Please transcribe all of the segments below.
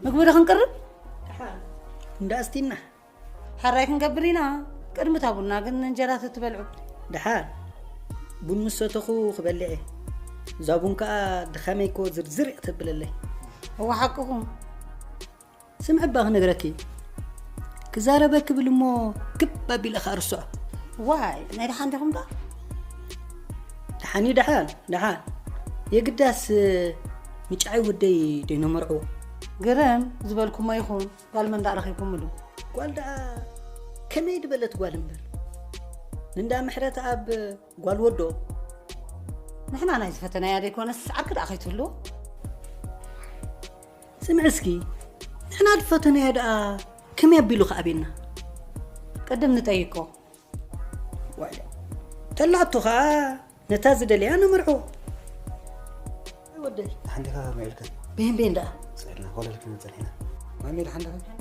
ምግቢ ዶ ክንቅርብ? ደሓን። እንዳ ኣስቲና። ሕራይ ክንገብር ኢና። ቅድሚ እታ ቡና ግን እንጀራ ተትበልዑ። ደሓን። ቡን ምስ ሰተኹ ክበልዕ እየ። እዛ ቡን ከኣ ድኻመይ እኮ ዝርዝር እያ ተብለለይ። እወ ሓቅኹም። ስምዒ እባ ክነግረኪ። ክዛረበ ክብል እሞ ክብ ኣቢለ ከኣ ርስዖ። ዋይ፣ ናይ ደሓን ዲኹም ደኣ? ደሓን እዩ፣ ደሓን፣ ደሓን። የግዳስ፣ ምጫዓይ ወደይ ደይነመርዕዎ። ግርም ዝበልኩሞ ይኹን፣ ጓል መን ደኣ ረኺብኩምሉ? ጓል ደኣ ከመይ ድበለት ጓል እምበር። ንእንዳ ምሕረት ኣብ ጓል ወዶ። ንሕና ናይ ዝፈተናያ ደይኮነስ ዓርኪ ደኣ ከይትህሉ? ስምዒ እስኪ፣ ንሕና ዝፈተናያ ደኣ ከመይ ኣቢሉ ክኣቤና? ቅድም ንጠይቆ። ዋይ፣ ተላቶ ኸኣ ነታ ዝደልያ ነመርዖ። ኣይ ወደይ። ሓንቲ ኸኣ ከመይ ኢልክን? ቤን ቤን ደኣ። ስዕልና ኮለል ክንብል ጸኒሕና። ማሚ፣ ሓንቲ ኸኣ?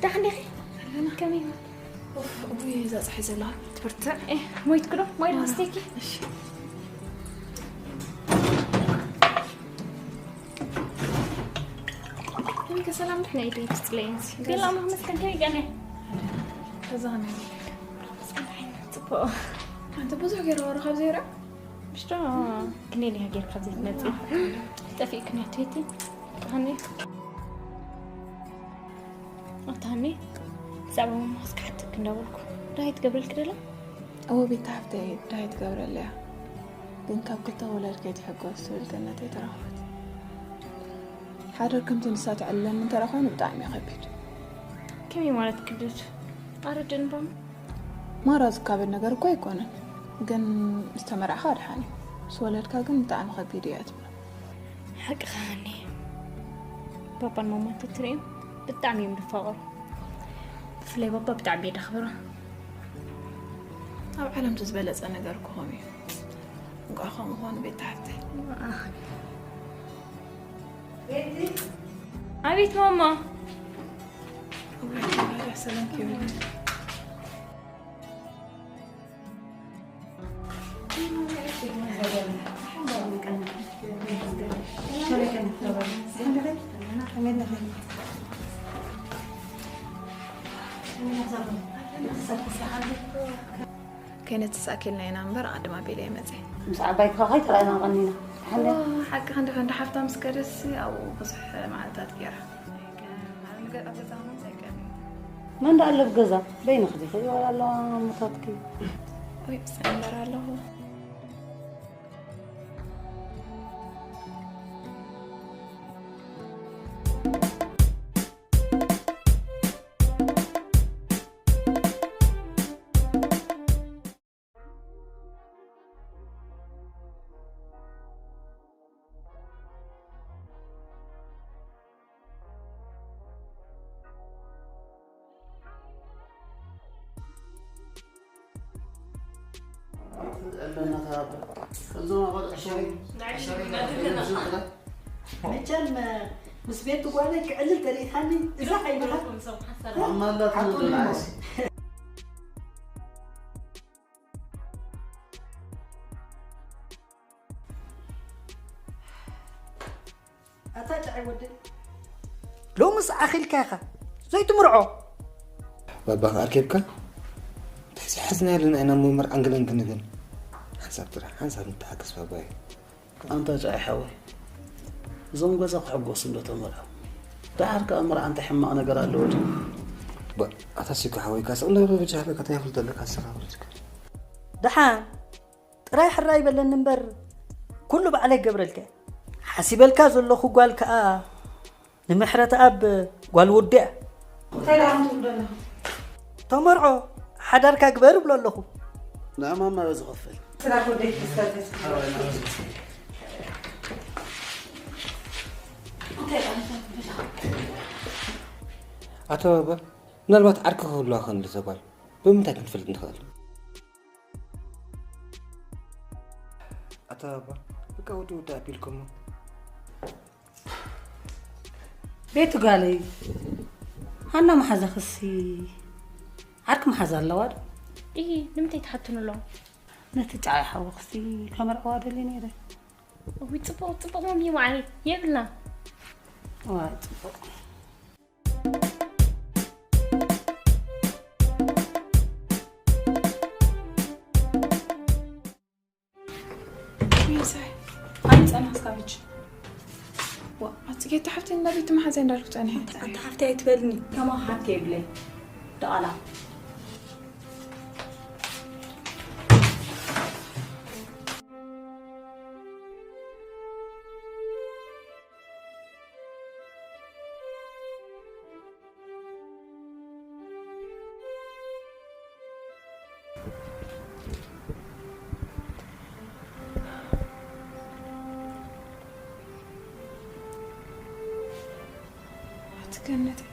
ደሓን ዲኺ? ከመይ? ኡፍ፣ እውይ፣ እዛ ፀሓይ ዘላ ትብርትዕ። እ፣ ሞይትኩ ዶ? ማይ ዶ ክስተኪ? እሺ። ከመይ ከ ሰላም ድሕና ኢሉ ይትፅለየንሲ። ቤላ፣ ኣምላኽ መስገን፣ ከመይ ገለ? ከዛ ከመይ? ፅቡቕ። ኣንተ ብዙሕ ገይረ ወረ ካብ ዘይረ? ብሽቶ ክኔል እያ ጌርካ ዘይትመፅእ። ጠፊእክን እያ ትቤቲ። ኣነ ኣታ ሃኒ፣ ብዛዕባ ማማ ክሓተኪ እንዳበልኩ፣ ዳሃይ ትገብረልኪ ደላ? እወ፣ ቤት ሓፍተይ ዳሃይ ትገብረለይ እያ። ግን ካብ ክልተ ውላድ ከይትሕጎስ ትብል ገነት ኣይተረኸበት። ሓደር ከምቲ ንሳ ትዕልለኒ እንተ ደኣ ኮይኑ ብጣዕሚ እዩ ከቢድ። ከመይ ማለት ክብደቱ? ኣረድእኒ ባማ። ማራ ዝካበድ ነገር እኮ ኣይኮነን፣ ግን ምስ ተመርዓኻ ኣድሓን እዩ። ምስ ወለድካ ግን ብጣዕሚ ከቢድ እዩ እያ ትብሎ። ሓቅኻ ሃኒ፣ ባባን ማማን እንተትርእዮም ብጣዕሚ እዮም ዝፋቐሩ። ብፍላይ ባባ ብጣዕሚ እየ ደኽብሮ። ኣብ ዓለም እቲ ዝበለጸ ነገር እኮ ከምኡ እዩ። እንቋዕ ከምኡ ኾኑ ቤት ሓፍተይ። ኣቤት ማማ። ሰላም ኪብሉ። ከይነተሳእከልና ኢና እምበር ኣቐድም ኣቢለ እየ መፅየ። ምስ ዓባይ ክኸኸይ ተረኣና ቀኒና። ሓንደ ኦ፣ ሓቂ ክንዲ ክንዲ ሓፍታ ምስ ከደሲ ኣብኡ ብዙሕ መዓልታት ገይራ። ኣብ ገ-፣ ኣብ ገዛ ምምስ ኣይቀርብን። መን ደኣ ኣሎ ኣብ ገዛ? በይንኺ ዲኺ? ዋላ ኣለዋ እሞታትኪ? ወይ ብሰንበር ኣለኹ። መቸም ምስ ቤት ጓለይ ክዕልል ተሪኢኻኒ እዛ ዓይንኻ ኣማላትና ሓቁ ንዓይሲ። ኣታ ጨዓይ ወደይ፣ ሎምስ ኣኺልካ ኢኻ ዘይትምርዖ። ባባኻ ኣርኪብካ? እንታይ ዝሓዝናዮ ኣለና ኢና እሞ መርዓን ገለን ክንብል? ሓንሳብ ጥራሕ፣ ሓንሳብ ንተሓገስ ባባየ። ኣንታ ጨዓይ ሓወይ፣ እዞም ገዛ ክሕጎሱ እንዶ ተመርዖ። ደሓር ከኣ መርዓ እንታይ ሕማቕ ነገር ኣለዎ ድዩ? ባ-፣ ኣታ ሲኮ ሓወይ፣ ካስቕ ነገር በጃ ሃለካ እንታይ ይፈልጥ ኣለካ ንስኻ ወለድካ? ደሓን ጥራይ ሕራይ በለኒ እምበር፣ ኩሉ ባዕለይ ክገብረልካ እየ። ሓሲበልካ ዘለኹ ጓል ከኣ ንምሕረተኣብ ጓል ወዲ እያ። እንታይ ደኣ ትብሉ ዘለኹም? ተመርዖ፣ ሓዳርካ ግበር እብሎ ኣለኹ። ንኣማማ በዚ ክፈል። ስራሕ ወደይ ክስተርግስ። ሓወይ፣ ንኣማማ በዚ ክፈል። እንታይ ደኣ ትብሉ? ኣቶ ባባ፣ ምናልባት ዓርኪ ክህልዋ ኸን እዛ ጓል ብምንታይ ክንፈልጥ ንኽእል? ኣቶ ባባ፣ በቃ ውዲ ውዲ ኣቢልኩሞ። ቤቱ ጋለይ፣ ሃና መሓዛ ክሲ ዓርኪ መሓዛ ኣለዋ ዶ? እይ፣ ንምንታይ ትሓትኑ ኣለኹም? ነቲ ጫይ ሓዊ ክሲ ከመርዕዋ ደልየ ነይረ። እውይ፣ ጽቡቕ ጽቡቕ መምዩ ማዓረይ፣ የብልና። ዋይ ጽቡቕ። ይዛይ ኣይጸናስ ካበች ኣጽጌ ተሓፍቲ እንዳቤት መሓዘ እንዳልኩ ጸኒሐ ኣንተ ሓፍቲ ኣይትበልኒ። ከማ ሓፍቲ የብለይ። ደቓላ። ኣቲ ገነተይ፣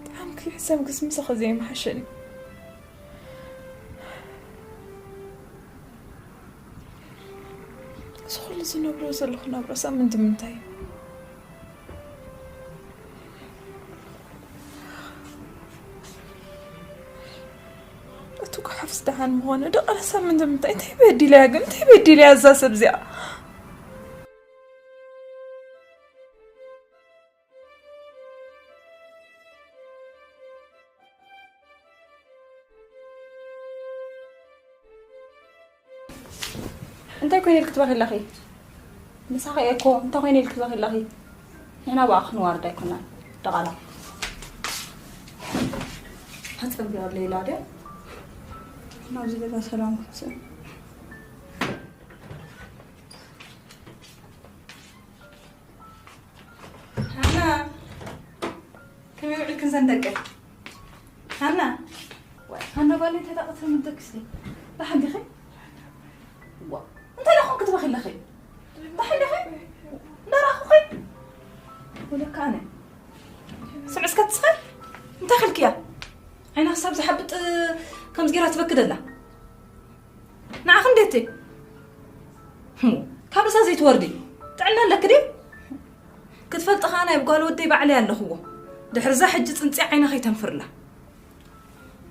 ብጣዕሚ ክሕሰብ ግስ ምሳኺ ዘይምሓሸኒ። እዚ ኩሉ ዝነብሮ ዘለኹ ናብራ ሳብ ምንዲ ምንታይ እዩ? እቲ ጓሓፍስ ደሓን ምኾነ፣ ደቓላ ሳብ ምንዲ ምንታይ? እንታይ በዲለያ ግን? እንታይ በዲለያ እዛ ሰብ እዚኣ? እንታይ ኮይነ ኢልክ ትበኺ ኣለኺ? ምሳኺ እየ እኮ፣ እንታይ ኮይነ ኢልክ ትበኺ ኣለኺ? ንሕና ብኣ ክንዋርድ ኣይኮናን። ደቓላ። ኣጸቢቐለይ ኢላ ድያ? ናብዚ ገዛ ሰላም ክምጽእ። ሃና፣ ከመይ ውዒልክን ዘን ደቀይ? ሃና። ዋይ፣ ሃና ጓለይ ተጣቕሰ ምደክሲ። ደሓን ዲኺ? ዋ፣ እንታይ ደኹም ክትበኺ ኣለኺ? ደሓን ዲኺ? እንዳራኹኺ? ወለካ ኣነ። ስምዒ እስከ ትስኸ? እንታይ ኽልክያ? ዓይና ክሳብ ዝሓብጥ ከምዚ ገይራ ትበኪ ደላ። ንዓኺ እንዴት? ህሙ፣ ካብ ርእሳ ዘይትወርዲ። ጥዕና ኣለኪ ድዩ? ክትፈልጢ ኸኣ ናይ ጓል ወደይ ባዕለይ ኣለኽዎ። ድሕሪ እዛ ሕጂ ጽንጽያ ዓይና ከይተንፍርላ።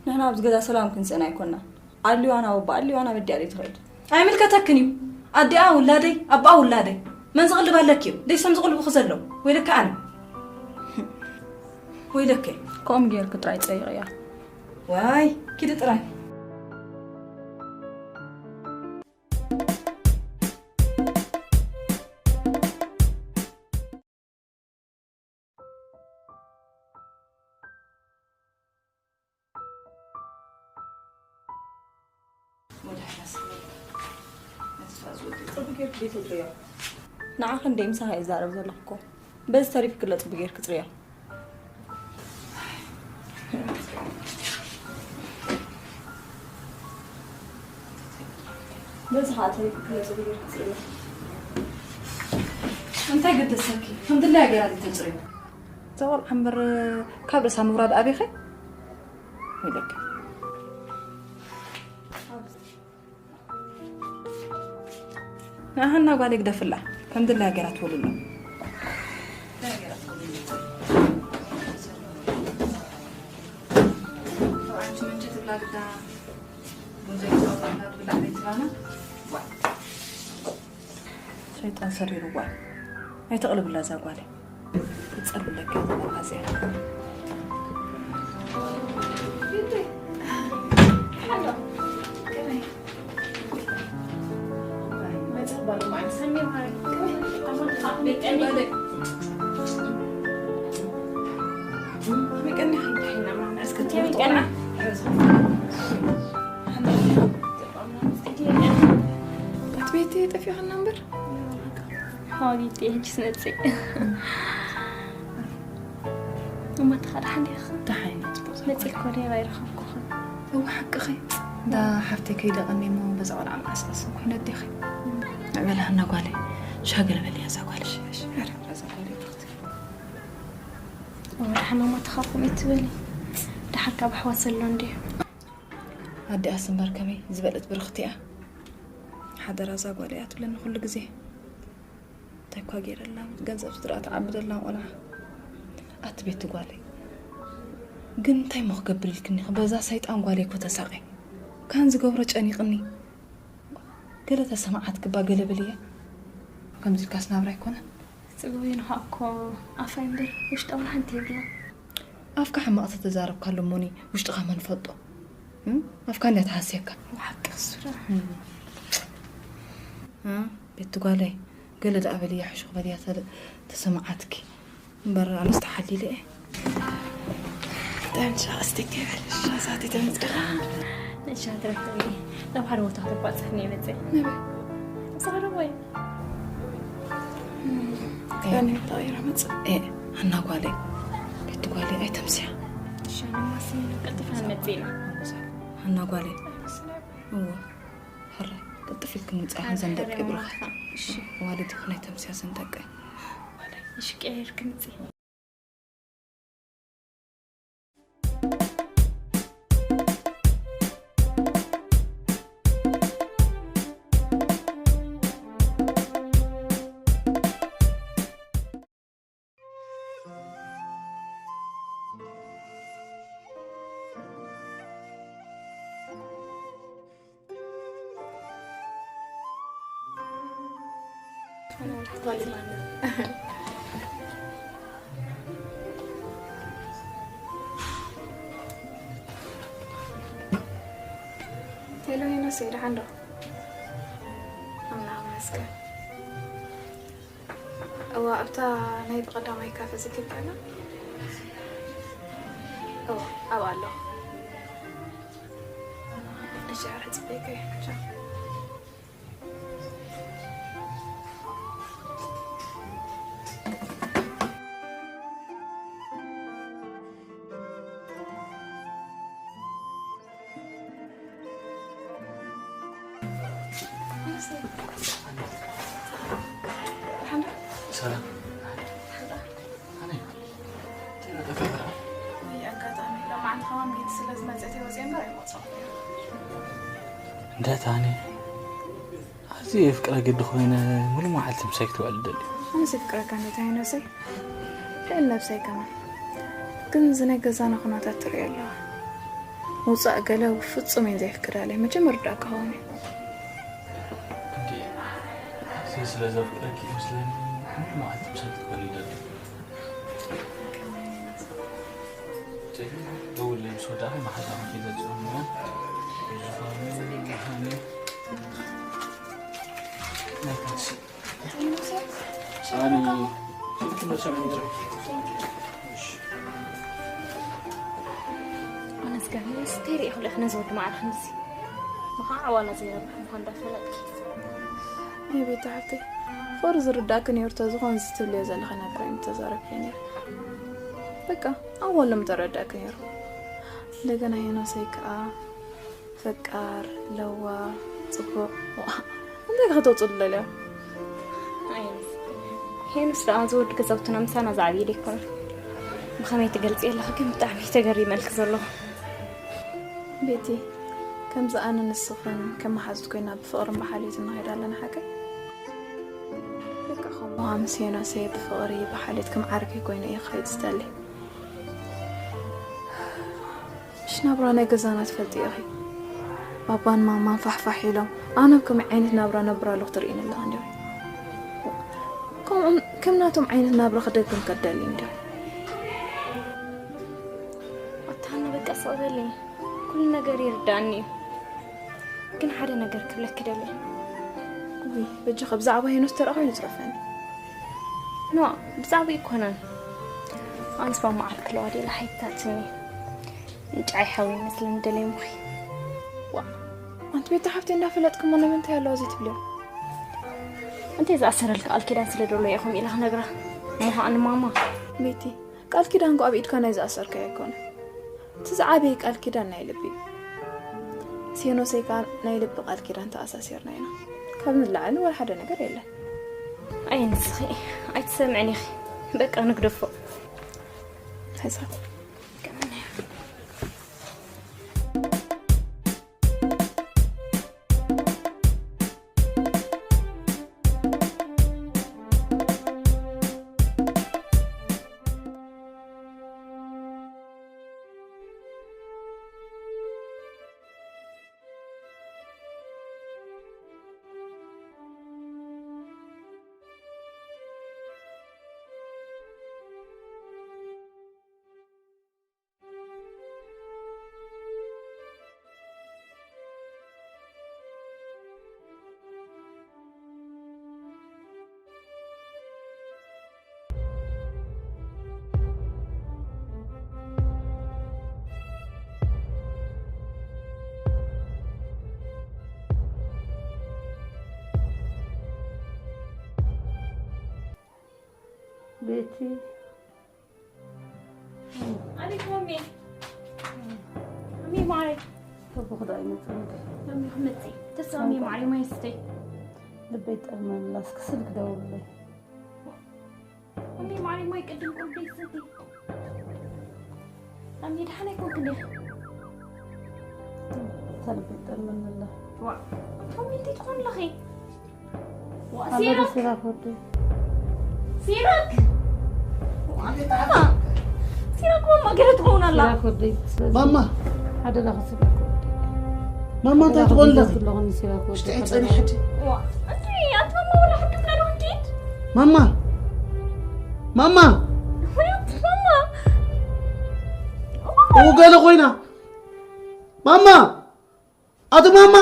ንሕና ኣብዚ ገዛ ሰላም ክንስእን ኣይኮናን። ኣልዋና ወባ ኣልዋና በዲኣ ዘይትኸይድ። ኣይምልከተክን እዩ። ኣዲኣ ውላደይ፣ ኣቦኣ ውላደይ። መን ዝቕልብ ኣለኪ እዩ? ደይሶም ዝቕልቡኺ ዘለዉ። ወይለካ ኣነ። ወይለከ። ከምኡ ጌርኪ ጥራይ ጸይቕያ። ዋይ፣ ኪዲ ጥራይ። ንዓኺ እንደ ምሳኻ ይዛረብ ዘለኹ እኮ። በዚ ተሪፉ ክለ ጽቡቅ ጌርኪ ጽርያ። በዚ ኸዓ ተሪፉ ክለ ጽቡቅ ጌርኪ ጽርያ። እንታይ ገደሰኪ? ከም ድላያ ገይራ ድዩ ተጽርዮ? እዛ ቆልዓ እምበር ካብ ርእሳ ምውራድ ኣበይኸ? ወይለኪ። ንኣሃና ጓል ግደፍላ ከም ድላያ ገይራ ትወልሎ። ሸይጣን ሰሪርዋ። ኣይተቕልብላ እዛ ጓል። ትጸልለካ ዘለኻ እዚኣ። ኣትቤቲ ጠፊእኽና እምበር። ሓቢብቲ ሕጂ ስነጽእ። እሞ ተኻ ደሓን ዲኻ? ደሓን ኢና፣ ጽቡቕ። መጺእኮ ዲኻ ኣይረኸብኩኽን። እወ ሓቅኺ። እንዳ ሓፍተይ ከይደ ቀንየ እሞ በዛ ቆልዓ መዓስ ቀስ ኩሕነት ዲኺ? ንዕበላ ሃና ጓለይ። ሻገለ በልያ እዛ ጓል፣ እሺ፣ እሺ። ኧረ እዛ ጓለይ ብርኽቲ። ወደ ሓማማ ተኻኹም እትበሊ። ደሓር ካብ ኣሕዋት ዘሎ እንድዩ። ኣዲኣስ እምበር ከመይ ዝበለት ብርኽቲ እያ። ሓደራ እዛ ጓል እያ ትብለኒ ኩሉ ግዜ። እንታይ እኳ ገይረላ፣ ገንዘብ ስድራ ትዓብደላ ቆልዓ። ኣቲ ቤቲ ጓለይ፣ ግን እንታይ እሞ ክገብር ኢልክኒ? በዛ ሰይጣን ጓለይ እኮ ተሳቐ። ካን ዝገብሮ ጨኒቕኒ። ገለ ተሰማዓት ክባ ገለ ብልያ። ከምዚ ኢልካስ ናብራ ኣይኮነን። ጽጉብ እዩ ንኻ እኮ ኣፋይ እምበር ውሽጣ እውን ሓንቲ የብላ። ኣፍካ ሕማቕ ተተዛረብካ ኣሎ እሞኒ ውሽጥኻ መን ፈልጦ? እም? ኣፍካ እንድያ ትሃስየካ። ሓቂ እሱ ዶ? እም። እ? ቤቲ ጓለይ፣ ገለ ደኣ በልያ ሕሹኽ በልያ ተ-፣ ተሰማዓትኪ። እምበር ኣነስ ተሓሊለ እየ። ጠምሻ ኣስተኪ በልሽ፣ ሻሳቲ ተምጽኻ። ንሻ ትረክብኒ። ናብ ሓደ ቦታ ክትባጽሕኒ እየ መጽእ። ነበይ? ምሳኻ ደሞ እየ። እም፣ እም፣ ክዳን እየ ተቐይረ መጽእ። እ፣ ሃና ጓለይ፣ ቤቲ ጓለይ ኣይተምስያ። እሺ፣ ኣነ ማስኒ ነው ቀልጥፋ መጽእ ኢና። ሃና ጓለይ። እዎ፣ ሕራይ፣ ቅልጥፍ ኢልክን ምጻኢኽን ዘን ደቂ ብሩኻት። እሺ። ዋልድ ይኹን ኣይተምስያ ዘን ደቂ። እሺ፣ ቀይርክ ምጽእ። ሄሎ ሄኖስ፣ ደሓን ዶ? ኣምላኽ ይመስገን። እዋ፣ ኣብታ ናይ ብቐዳማይ ካፈ ዝግብአና? እዋ፣ ኣብኣ ኣለኹ። እሺ፣ ኣረ፣ ጽበይከ። ቻው። ሰላም። ኣነ ወይ ኣጋጣሚ ሎማዓንቲ ከማን ቤት ስለ ዝመጸት እየ ወፅየ እምበር ኣይመፅኹ። እንደ ታኒ ኣዝየ የፍቅረኪ እንተኾይነ ሙሉ መዓልቲ ምሳይ ክትውዕል እደሊ። ኣነስ የፍቅረካ እንዴት ኣይነሰይ? ልዕሊ ነብሰይ ከማን። ግን እዚ ናይ ገዛና ኩነታት ትሪኦ ኣለዋ። ምውጻእ ገለ ፍጹም እየን ዘየፍቅዳለይ። መቸም ይርዳእካ ክኸውን እዩ። እንዴ፣ ኣዝየ ስለ ዘፍቅረኪ ይመስለኒ ሙሉ መዓልቲ ምሳይ ክትውዕል እደሊ። ደውለይ ምስ ወዳእኺ መሓዛኺ ከይዘጽኦም እሞ። ዝኾነ መሃኒ ናይ ታክሲ። ኣነ ስልኪ መሰለኝ ድሮ። ኣነስ ጋር ምስ ተይርኢ ይኽእል ነዚ ወዲ ማዕረ ክንድዚ። ንኸዓ ዋላ ዘይረብሕ ምዃን እንዳፈለጥኪ። ናይ ቤት ሓፍተይ፣ ፍቕሪ ዝርዳእኪ ነይሩ ተዝኾን፣ እዚ ትብልዮ ዘለኺ ነገር ኣይምተዛረብክዮ ነይሩ። በቃ፣ ኣወሎም ተረዳእኪ ነይሩ። እንደገና ሄኖሰይ ከኣ ፈቃር፣ ለዋ፣ ጽቡቕ። ዋ፣ እንታይ ከተውጽሉ ደልያ? ኣይ፣ ሄኖስ ደኣ፣ እዚ ወዲ ገዛውትና ምሳና ዝዓብየ ደይኮነ። ብኸመይ ትገልጽ ኣለኺ ግን ብጣዕሚ ተገሪመልኪ ዘለኹ። ቤቲ፣ ከምዚ ኣነ ንስኽን ከም መሓዙት ኮይና ብፍቕርን ብሓልዮትን ንኸይድ ኣለና ሓቀይ? በቃ ከምኡ ምስ ሄኖሰይ ብፍቕሪ ብሓልዮት ከም ዓርከይ ኮይኑ እየ ክኸይድ ዝደሊ። ምሽ ናብራ ናይ ገዛና ትፈልጢ ኢኺ። ባባን ማማን ፋሕፋሕ ኢሎም፣ ኣነ ኣብ ከመይ ዓይነት ናብራ ነብር ኣለኹ ትርእይኒ ኣለኺ እንዲኺ። ከምኦም፣ ከም ናቶም ዓይነት ናብራ ክደግም ከደሊ እንዲኺ። ኣታ ሃና በቃ ስቕ በሊ። ኩሉ ነገር ይርዳእኒ እዩ። ግን ሓደ ነገር ክብለኪ ደልየ። ውይ፣ በጃኺ ብዛዕባ ሄኖስ ተረኣ ኮይኑ ጽረፈኒ። ኖ፣ ብዛዕባ ኣይኮነን። ኣንስ ባ መዓት ክለዋ ደላ ሓይታትኒ። እንጫይ ሓዊ መስለኒ ደለየ ሙኺ። ዋ፣ ኣንቲ ቤት ሓፍቲ እንዳፈለጥክሞ ንምንታይ ኣለዋ እዚ ትብልዮ? እንታይ ዝኣሰረልካ ቃል ኪዳን ስለ ደሎ ኢኹም ኢላ ክነግራ። እሞ ኸኣ ንማማ። ቤቲ፣ ቃል ኪዳን እኮ ኣብ ኢድካ ናይ ዝኣሰርካዮ ኣይኮነ። እቲ ዝዓበየ ቃል ኪዳን ናይ ልቢ እዩ። ሴኖሰይ ከኣ ናይ ልቢ ቃል ኪዳን ተኣሳሲርና ኢና። ካብ ንላዓሊ ወላ ሓደ ነገር የለን። ኣይ ንስኺ ኣይትሰምዕን ኢኺ። በቃ ንግደፎ። ሕሰብ። ቤቲ። ኣቤት ማሜ። ማሜ ማሬ። ተቦኽዳ ኣይመጽእን። ማሜ ክመጽእ። ተስፋ ማሜ ማሬ ማይ ስተይ። ልበይ ጠልመላ እስኪ ስልክ ደውልለይ። ማሜ ማሬ ማይ ቅድም ቁርደይ ስተይ። ማሜ ደሓን ኣይኮንክን ዲኻ? ተልበይ ጠልመላ። ዋ። ማሜ እንታይ ትኾን ኣለኺ? ዋ፣ ኣሎ ዶ ሲራክ? ሲራክ ወደይ? ሲራክ! ዋ፣ ማማ! ሲራክ ማማ ገለ ትኸውን ኣላ። ሲራክ ወደይ፣ ማማ! ሓደራ ክስበክ ወደይ። ማማ፣ እንታይ ሓደራ ትኾን ኣለኺ? ክስበክ ኣለኹ፣ ሲራክ ወደይ፣ ውሽጢ ሓደራ። ጸኒሐት። ዋ፣ ኣንቲ፣ ኣንቲ ማማ ወላ ሕክምና ዶ ክትከይድ? ማማ! ማማ! ወይ ኣንቲ ማማ! እዎ ገለ ኮይና። ማማ! ኣቲ ማማ!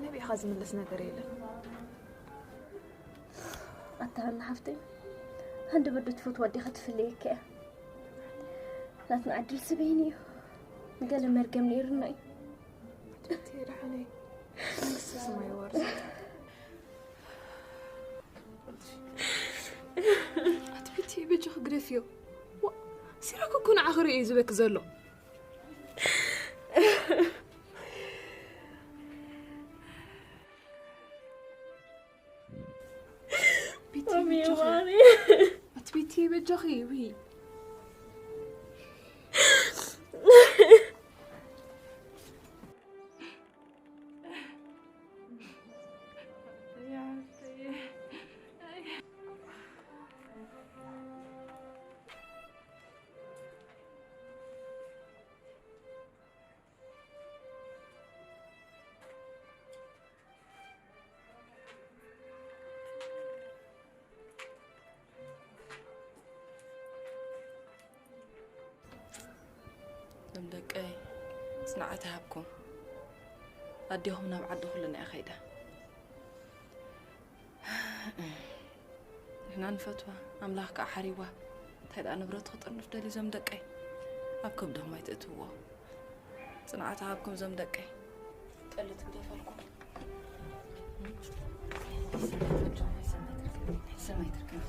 ነቢዕኻ ዝምለስ ነገር የለን። ኣታ ሃና ሓፍተይ፣ ሃንደበት ዶ ትፈትዋ ዲኻ ትፍለየካ እያ። ናትና ዕድል ስበይኒ እዩ። ገለ መርገም ነይሩና እዩ። ኣቲ ደሓነይ፣ መንግስተ ሰማይ ይወርስ። ኣቲ ቤቲ፣ በጃኺ ግደፍዮ። ዋ፣ ሲራክ እኮ ንዓኺ ርእዩ እዩ ዝበኪ ዘሎ። ቤቲ፣ ማሚ፣ በጃኺ። ማሚ። ኣቲ ቤቲ፣ በጃኺ፣ ውይ። ጽንዓት ይሃብኩም። ኣዴኹም ናብ ዓዲ ኩልና እያ ከይዳ። ንሕና ንፈትዋ፣ ኣምላኽ ከኣ ሓሪዋ። እንታይ ደኣ ንብረቱ ክጥርንፍ ደልዩ ዞም ደቀይ? ኣብ ከብድኹም ኣይትእትውዎ። ጽንዓት ይሃብኩም ዞም ደቀይ። ጠሊ ትግደፈልኩም። ሰማይ ትርክብ።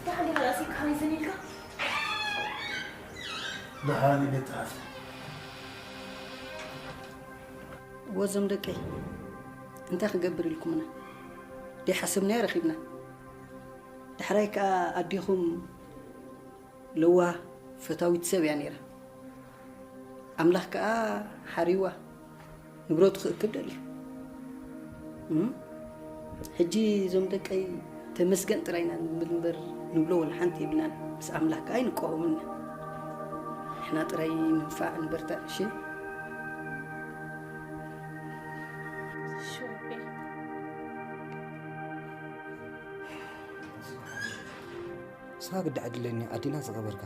ደሓን ዲኻ ርእሰይ ከመይ ዘን ኢልካ? ደሓን ኢለ ተዓርፈ። ወዞም ደቀይ፣ እንታይ ክገብር ኢልኩምና? ደይሓሰብናዮ ረኺብና። ዳሕራይ ከኣ ኣዴኹም ለዋህ ፈታዊት ሰብ እያ ነይራ። ኣምላኽ ከኣ ሓሪዋ ንብረቱ ክእክብ ደልዩ። እም? ሕጂ እዞም ደቀይ ተመስገን ጥራይ ኢና ንብል እምበር ንብሎ ወላ ሓንቲ የብልናን። ምስ ኣምላኽ ከኣ ኣይንቃወምን ኢና። ንሕና ጥራይ ንንፋዕ ንበርትዕ፣ እሺ? እሺ፣ ወደይ። ንስኻ ግዲ ዕድለኛ ኣዴና ዝቐበርካ።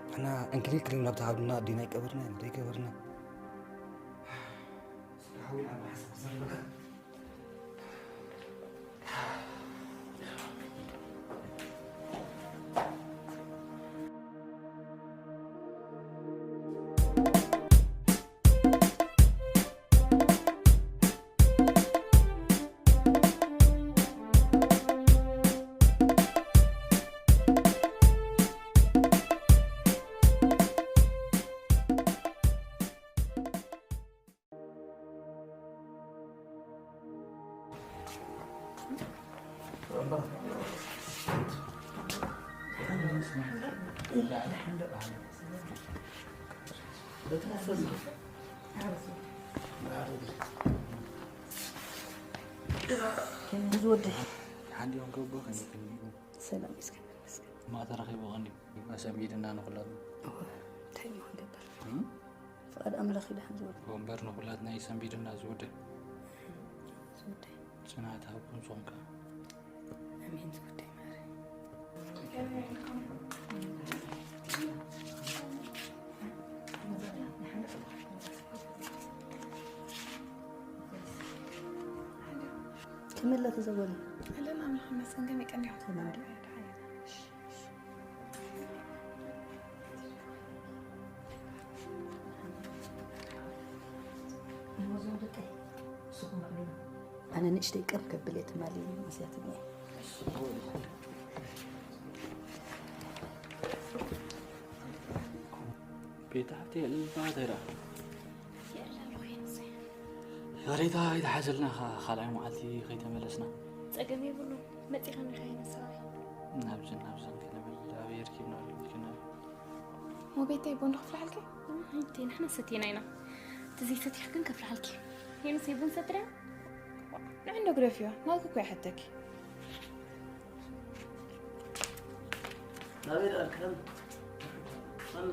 ንሕና ዕንክሊል ክልል ናብ ተሃብና ኣዴና ይቀበርና፣ እንደ ይቀበርና። ዝወደይ ሓንዲኦም ገቦ ከመይ ከመይ ሰላም ይስከን ይመስገን። ማታ ረኺቡ ቀንዲ ኣሰንቢድና ንኹላትና። እወ፣ እንታይ እሞ ክንገብር? እም? ፍቓድ ኣምላኽ ይድሓን ዝወደይ። ወንበር ንኹላትና እዩ ሰንቢድና ዝወደይ። ዝወደይ። ጽንዓት ሃብኩም ዝኾንካ። ኣሜን ዝወደይ ማረ። ከመይ ኣለኺ ዘወደይ? ኣለና ኣምላኽ ይመስገን። ከመይ ቀኒኹም? ሰላም ድዩ? እሞ እዞም ደቀይ ንስኹም ኣዕልሉ። ኣነ ንእሽተይ ቀም ከብል እየ ትማሊ መሲያትኒ እየ። ቤታ ሓፍተይ፣ የዕልልታ እንታይ ደኣ? የዕልል ኮይንሲ። ይቕሬታ ኣይተሓዘልና፣ ኻ-፣ ካልኣይ መዓልቲ ከይተመለስና። ጸገም የብሉን። መጺኻ ርኢኻዮ ንሰብኣይ። ናብዝን ናብዝን ከይንብል ኣበይ ርኪብና ኢልክና። ሞቤተይ፣ ቡን ዶ ከፍልሓልኪ? ኣይተይ፣ ንሕና ሰቲና ኢና። እቲ ዘይሰቲሕ ግን ከፍልሓልኪ። ሄኖስ፣ ቡን ሰትርያ? ንዕንዶ ግደፍዮ፣ ናትኪ እኮ ይሓተኪ። ናበይ ደኣ ኣልክለን? ኣነ።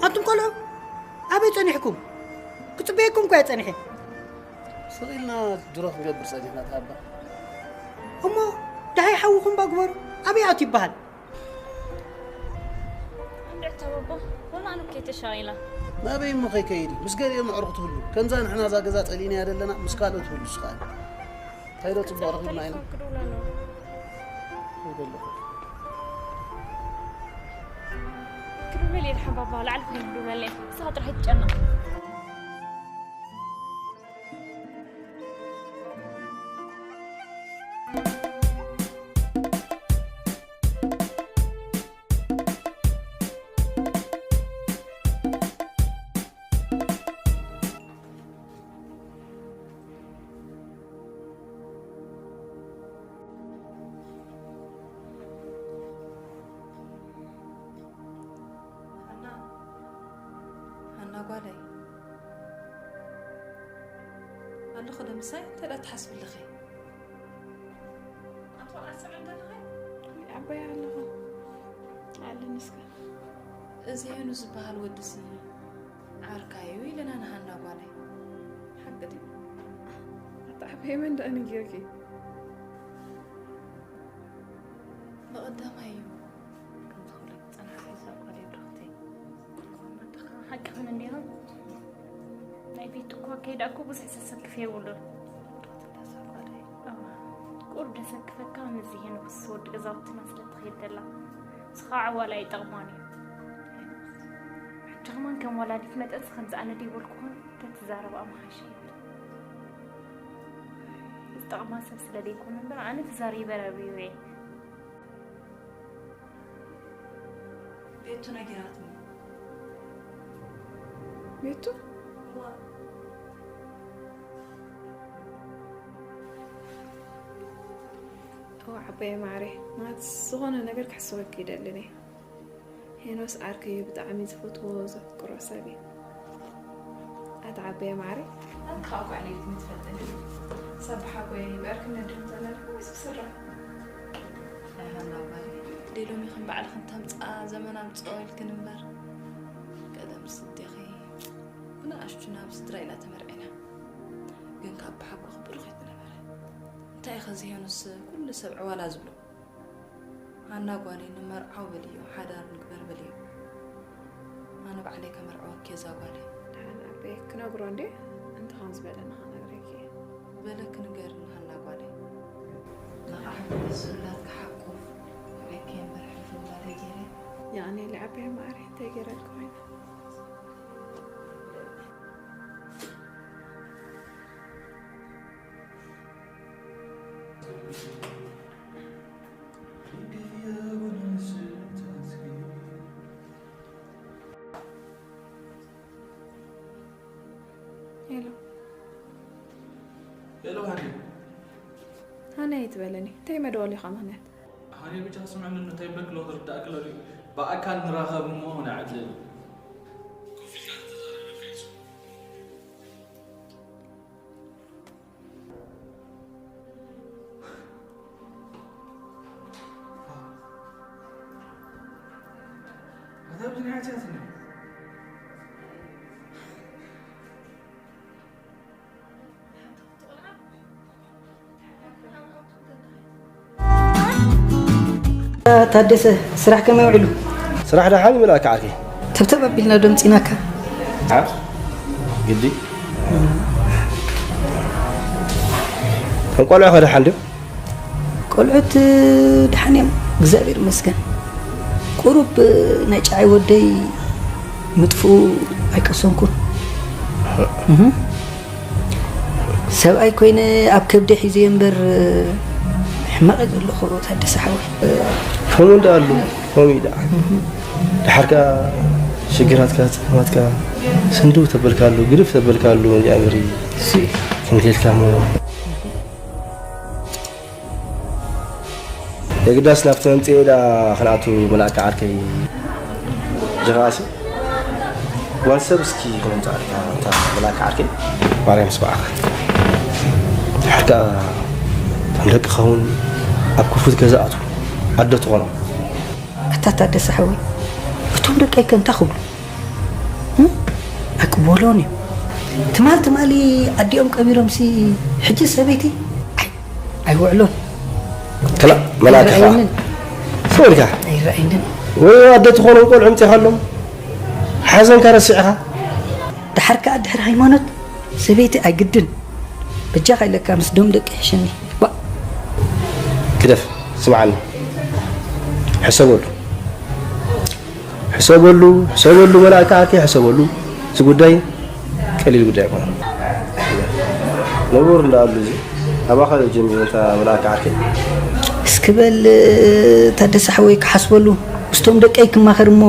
ኣንቱም ቆልዑ፣ ኣበይ ጸኒሕኩም? ክጽበየኩም እኮ እየ ጸኒሐ። ስቕ ኢልና ድሮ ክንገብር ጸኒሕና፣ ኣባ። እሞ ደሃይ ሓውኹም ባ ግበሩ። ኣበይ ኣቱ ይበሃል? እንድዒ ተቦቦ፣ ወላ ኣነ እኮ እየ ተሻቒላ። ናበይ እሞ ከይከይድ እዩ? ምስ ገሊኦም ኣዕሩኽ ትህሉ። ከምዛ ንሕና እዛ ገዛ ጸሊእናያ ዘለና ምስ ካልኦት ትህሉ ስኻ። እንታይ ዶ ጽቡቕ ረኺብና ኢና? ክደውል ኣለኹ። ክደውል እየ ድሓን ባባ፣ ላዕሊ ክደውል እየ። ንስኻ ጥራሕ ኣይትጨነቕ። ሃና፣ ሃና ጓለይ። ኣለኹ ዶ ምሳይ? እንታይ ደኣ ትሓስቢ ኣለኺ? ኣንቲ ቆልዓ ትሰምዒ እንከለኺ? ዓባይ ኣለኹ። ኣለ ንስካ። እዚ ሄኑ ዝበሃል ወድሲ ዓርካይ እዩ ኢለና ንሃና ጓለይ። ሓቂ ድዩ? ኣታ ዓባይ መን ደኣ ነጊርኪ? ብቐዳማይ እዩ። ከም ዝኽብለኪ ጸናሕኪ እዛ ጓለይ ብርኽቲ። ሓቅኽን እንዲኹም። ናይ ቤት እኳ ከይዳ እኮ ብዙሕ ዘሰክፍ የብሉን። እዋ፣ ቁሩብ ዘሰክፈካ ምስዚ ሄኖክስ ወዲ ገዛውትና ስለ ትኸይድ ዘላ። ንስኻ ዓዋላ ኣይጠቕሞን እዩ። ሕጂ ከማን ከም ወላዲት መጠንስ ከምዚ ኣነ ደይበልኩኹን ተትዛረባ ምሓሸ። ዝጠቕማ ሰብ ስለ ዘይኮነ እምበር ኣነ ተዛሪበ ረብዩ እየ። ቤቱ ነጊራትኒ። ቤቱ? እዋ። እዋ ዓባየ ማዕረ፣ ማለት ዝኾነ ነገር ክሕስወኪ ይደልን እየ። ሄኖስ ዓርከይ እዩ፣ ብጣዕሚ ዝፈትዎ ዘፍቅሮ ሰብ እዩ። ኣታ ዓባየ ማዕረ። ኣንቲ ከዓ ጓዕለይ ትፈልጠኒ። ሰብ ሓጎይ ብዕርክነት ድም ተመልኩ ወይስ ብስራ? ኣይሃና ጓለይ። ደይ ሎሚ ከም ባዕልኽን ተምፅኣ ዘመን ኣምፅኦ ኢልክን እምበር። ቀደም ስደኺ ብንኣሽቱ ናብ ስድራ ኢና ተመርዒና። ግን ካብ ብሓጎኺ ብሩኽ እዩ ዝነበረ። እንታይ ኢኸ እዚ ሄኖስ ኩሉ ሰብ ዕዋላ ዝብሎ? ሃና ጓለይ ንመርዓው በልዮ፣ ሓዳር ንግበር በልዮ። ኣነ ባዕለይ ከመርዕወኪ እዛ ጓለይ። ደሓን ኣበይ ክነግሮ እንዴ? እንተ ከም ዝበለኒ ክነግረኪ እየ። በለኪ ንገርኒ ሃና ጓለይ። ንቓሕ ዝብላት ክሓቁፍ ርኤኪ እምበር ሕልፊ እምበር ገይረ። ያኔ ልዓበይ ማዕረ እንታይ ገይረልኪ ኮይነ? ሄሎ። ሄሎ ሃኒ። ሃኒ ኣይትበለኒ። እንታይ መደወሊኻ ምኽንያት? ሃኒ ብቻ ስምዕኒ፣ እንታይ ብለክ ሎ ዝርዳእክ ሎ ድዩ? ብኣካል ንራኸብ እሞ ንዕልል። ኮፍ ኢልካ ተዛረበ ፌሱ። ታደሰ፣ ስራሕ ከመይ ውዒሉ? ስራሕ ደሓን እዩ መልኣከ ዓርከይ። ተብተብ ኣቢልና ዶ ኣምጺናካ? ዓ? ግዲ። እቶም ቆልዑ ከ ደሓን ድዮም? ቆልዑት ደሓን እዮም፣ እግዚኣብሔር ይመስገን። ቁሩብ ናይ ጨዓይ ወደይ ምጥፍኡ ኣይቀሰንኩን። እህ። ሰብኣይ ኮይነ ኣብ ከብደ ሒዘዮ እምበር ሕማቕ እየ ዘለኹ ታደሰ ሓወይ። ከምኡ እንዳ ኣሉ፣ ከምኡ እዩ ደኣ። ድሓር ከኣ ሽግራትካ፣ ጸገማትካ ስንድው ተበልካሉ፣ ግድፍ ተበልካሉ፣ እንዲኣ እምበሪ እሱ እዩ። ከምዚ ኢልካ እሞ የግዳስ ናብቲ መምጽኤ ኢላ ክንኣቱ መልኣከ ዓርከይ። ጀኻሲ ጓል ሰብ እስኪ ክነምጽኣልካ እታ መልኣከ ዓርከይ። ማርያም ስምዓኻ። ድሓር ከኣ እቶም ደቅኻ እውን ኣብ ክፉት ገዛ ኣትዉ ኣዶ ትኾኖም። ኣታ ታደሰ ሓወይ፣ እቶም ደቀይ ከ እንታይ ክብሉ? እም? ኣይቅበሎን እዩ። ትማል ትማሊ ኣዲኦም ቀቢሮምሲ፣ ሕጂ ሰበይቲ ኣይ-፣ ኣይውዕሎን። ከላ መላእክት ኸዓ። ኣይረኣየንን። ስቕ ኢልካ። ኣይረኣየንን። ወይ ኣደ ትኾኖም ቆልዑ ምፂኻሎም። ሓዘንካ ረሲዕኻ። ድሓር ከኣ ድሕሪ ሃይማኖት ሰበይቲ ኣይግድን። በጃኻ ኢለካ ምስ ዶም ደቂ ሕሸኒ። ባ ግደፍ፣ ስምዓኒ፣ ሕሰበሉ፣ ሕሰበሉ፣ ሕሰበሉ፣ መላእካ ዓርከይ ሕሰበሉ። እዚ ጉዳይ ቀሊል ጉዳይ ኣይኮነን። ንቡር እንዳኣሉ እዚ ኣባኻ ጀሚሩ እታ መላእካ ዓርከይ። እስኪ በል ታደሰ ሓወይ ክሓስበሉ ምስቶም ደቀይ ክማኸር እሞ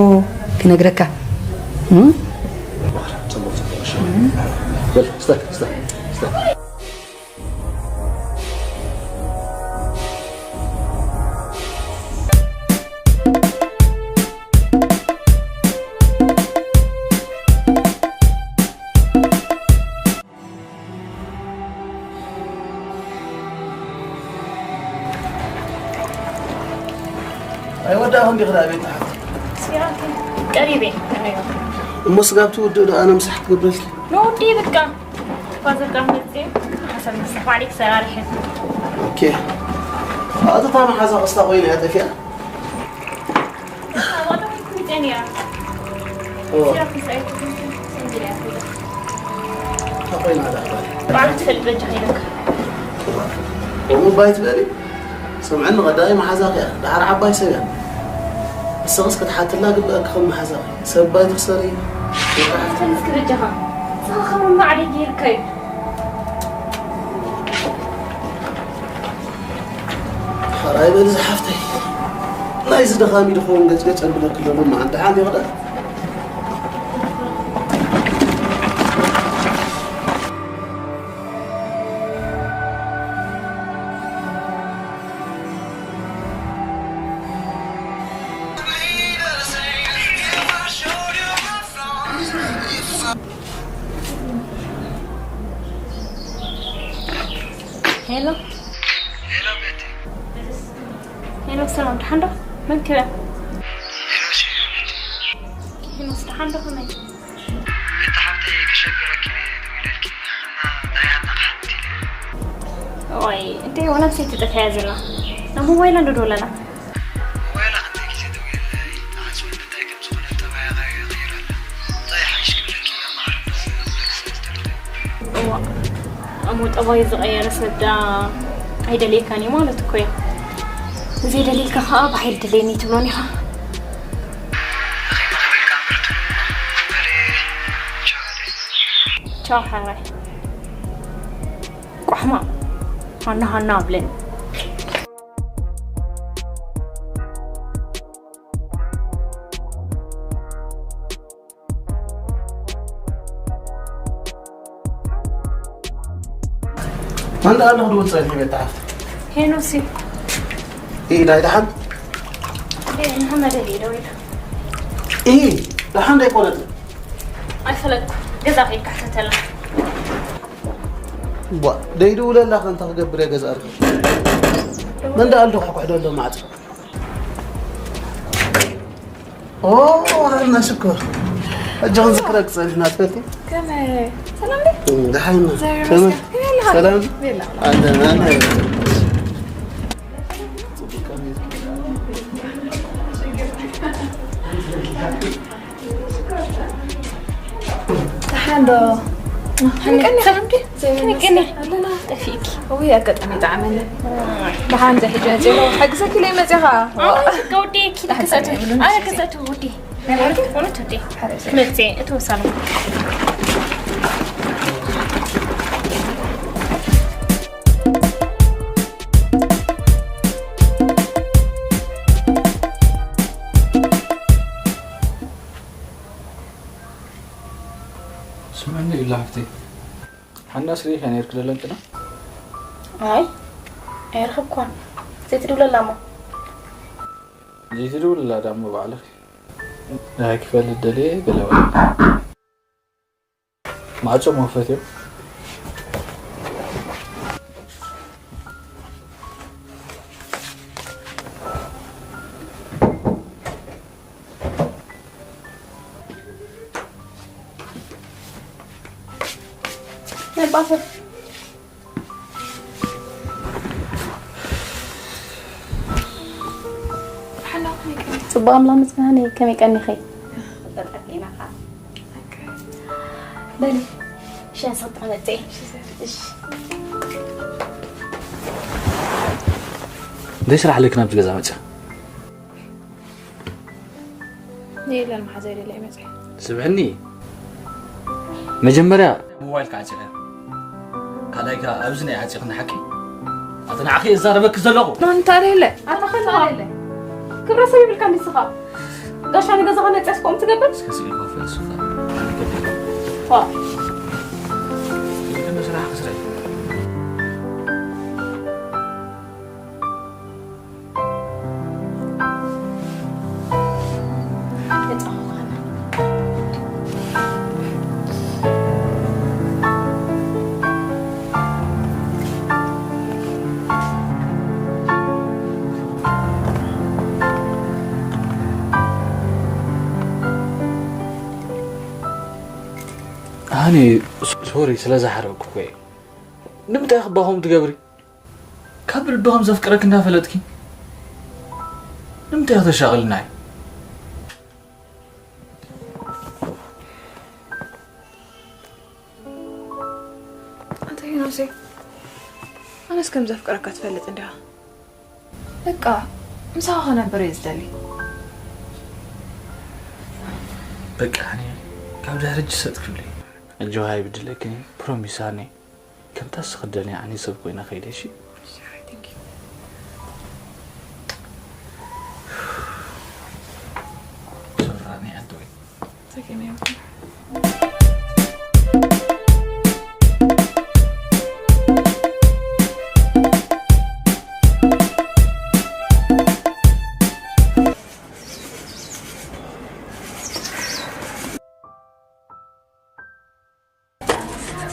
ክነግረካ። እም? በል ስተ ስተ ስተ ኣይወዳእኹን ዲኺ ደኣ ቤት ጽሕፈት? ቀሪበ። እሞ ስጋብ ትውድእ ደኣ ኣነ ምሳሕ ክትገብረልኪ? ንወዲ በቃ። ፋዘር ካብ መጽእ ሓሳብ ምሳሕ ባዕለይ ክሰራርሕ። ኦኬ። ኣቶ ታማ ሓዛ ቅስታ ኮይና እያ ጠፊኣ። ኣባዶ ኩሚቴን እያ። እዎ። ስራሕ ምስ ኣይትብል ሰንግል እያ ትብል። እንታይ ኮይና ደኣ ባል? ባዕሉ ትፈልጥ በጃ ከይደካ። ከምኡ ባይ ትበሊ? ስምዕኒ ቀዳማይ መሓዛኺ እያ። ደሓር ዓባይ ሰብ እያ። ንስኽስ ክትሓትላ ግብኣኪ ከም መሓዛኺ። ሰብ ባይ ትኽሰሪ። ተንስክ በጃኻ። ንስኻ ከም ማዕረ ጌርካዩ። ሓራይ በሊ ዝሓፍተይ። ናይዚ ደኻሚ ድኸውን ገጽገጽ ኣብለኪ ዘሎ መዓንጣ ሓንዲ ይቕደል። ሄሎ። ሄሎ ሰላም፣ ደሓን ዶ? መን ክረ? ሄኖስ፣ ደሓን ዶ? ከመይ? ዋይ፣ እንታይ ዋላ ምሰይቲ ጠፍያ ዘላ? ናብ ሞባይላ እንዶ ደወለላ? ሞባይላ ክንደይ ግዜ ደዊለለይ፣ ንሓስቡ እንታይ ከም ዝኾነ ጠባያ ቀይራ ኣላ። እንታይ ሓይሽ ክብለኪ እያ ማዕረ። እዋ፣ እሞ ጠባዩ ዝቐየረ ሰብ ደኣ ኣይደልየካን እዩ ማለት እኮ እዩ። ዘይደልየካ ከኣ ብሓይሊ ደልየኒ ትብሎን ኢኻ። ቻው ሓራይ። ቋሕማ ሃና ሃና ኣብለኒ። ኣንዳ ኣለኹ ድብል ጸኒሑ ቤት ተሓፍተ። ሄኖሲ። ኢዳ ኣይደሓን? ንሓመደ ደው ኢሉ። ኢ ደሓን ዶ ኣይኮነትን? ኣይፈለጥኩ። ገዛ ከይካሕተተላ። ቧ ደይድውለላ ከንታ ክገብር እየ ገዛ ኣርገ። መን ደኣ ኣልዶ ክሕኩሕ ደሎ ማዕጾ? ኦ፣ ሃና ሽኮር። ሕጂ ክንዝክረክ ጸኒሕና ትፈልጢ? ከመይ? ሰላም ዶ? እም፣ ደሓን ኢና። እግዚኣቢሔር ከመይ? ይመስገን። ከመይ ኣለኻ? ሰላም? ቤላ። ኣለና፣ ኣለና። ደሓን ዶ? ከመይ ቀኒኻ? ሰላም ዶ? ከመይ ቀኒኻ? ኣለና። ጠፊእኪ። እውይ፣ ኣጋጣሚ ጠዓመኒ። ደሓን ዘይ ሕጂ መፅእ ኣለኹ። ሓግዘኪ ኢለ መፅእ ኸዓ። ኣነ ከውዴ ኪዲ ክሰቱ። ኣነ ክሰቱ ውዴ። ክመጽእ እተወሳነ። ስምዕኒ ኢላ ሓፍተይ፣ ሓናስ ርኢኻ ነይርኪ ደለንጥና? ኣይ ኣይረኸብኳን። ዘይትድውለላ እሞ። ዘይትድውልላ ዳሞ ባዕልኺ። ናይ ክፈልጥ ደልየ ገለ በለ። ማዕጾ መኽፈት እዮም። ናይ ባፈር ጽቡቕ ኣምላኽ ምስጋና ከመይ ቀኒኺ? በለ፣ ሻሂ ሰጥታ መጽኤ። እሺ። ደይ ስራሕ ለክ ናብዚ ገዛ መጽእ። የለን፣ መሓዛ የለ ይመጽእ። ስምዕኒ፣ መጀመርያ ሞባይል ክዓጽኸ፣ ካልኣይ ከኣ ኣብዚ ናይ ዓጺኽኒ ሓቂ። ኣቲ ንዓኺ እዛረበኪ ዘለኹ። ማንታ ለለ፣ ኣታ ኸላ ለለ። ክብረ ሰብ ይብልካ ንስኻ። ጋሻ ንገዛኻ ነጽያስ ከምኡ ትገብር? እስከ ስኢልካ ፈልስኻ። ዋ። ይህ ስራሕ ክስራሕ። ኣነ ሶሪ ስለ ዝሓረኩ እኮ እየ። ንምንታይ ክባኹም ትገብሪ? ካብ ልቢ ከም ዘፍቅረኪ እንዳፈለጥኪ ንምንታይ ተሻቕልናይ? ኣንተ ሄኖሴ፣ ኣነስ ከም ዘፍቅረካ ትፈልጥ እንዲኻ። በቃ ምሳኻ ክነብር እየ ዝደሊ። በቃ ኣነ ካብ ድሕሪ እጅ ሰጥ ክብሊ። ኣጆኻ ይብድለኪ፣ ፕሮሚስ ኣነ። ከምታ ስኽደልኒ ኣነ ሰብ ኮይነ ከይደ፣ እሺ? ሶራኒ ኣንቶይ።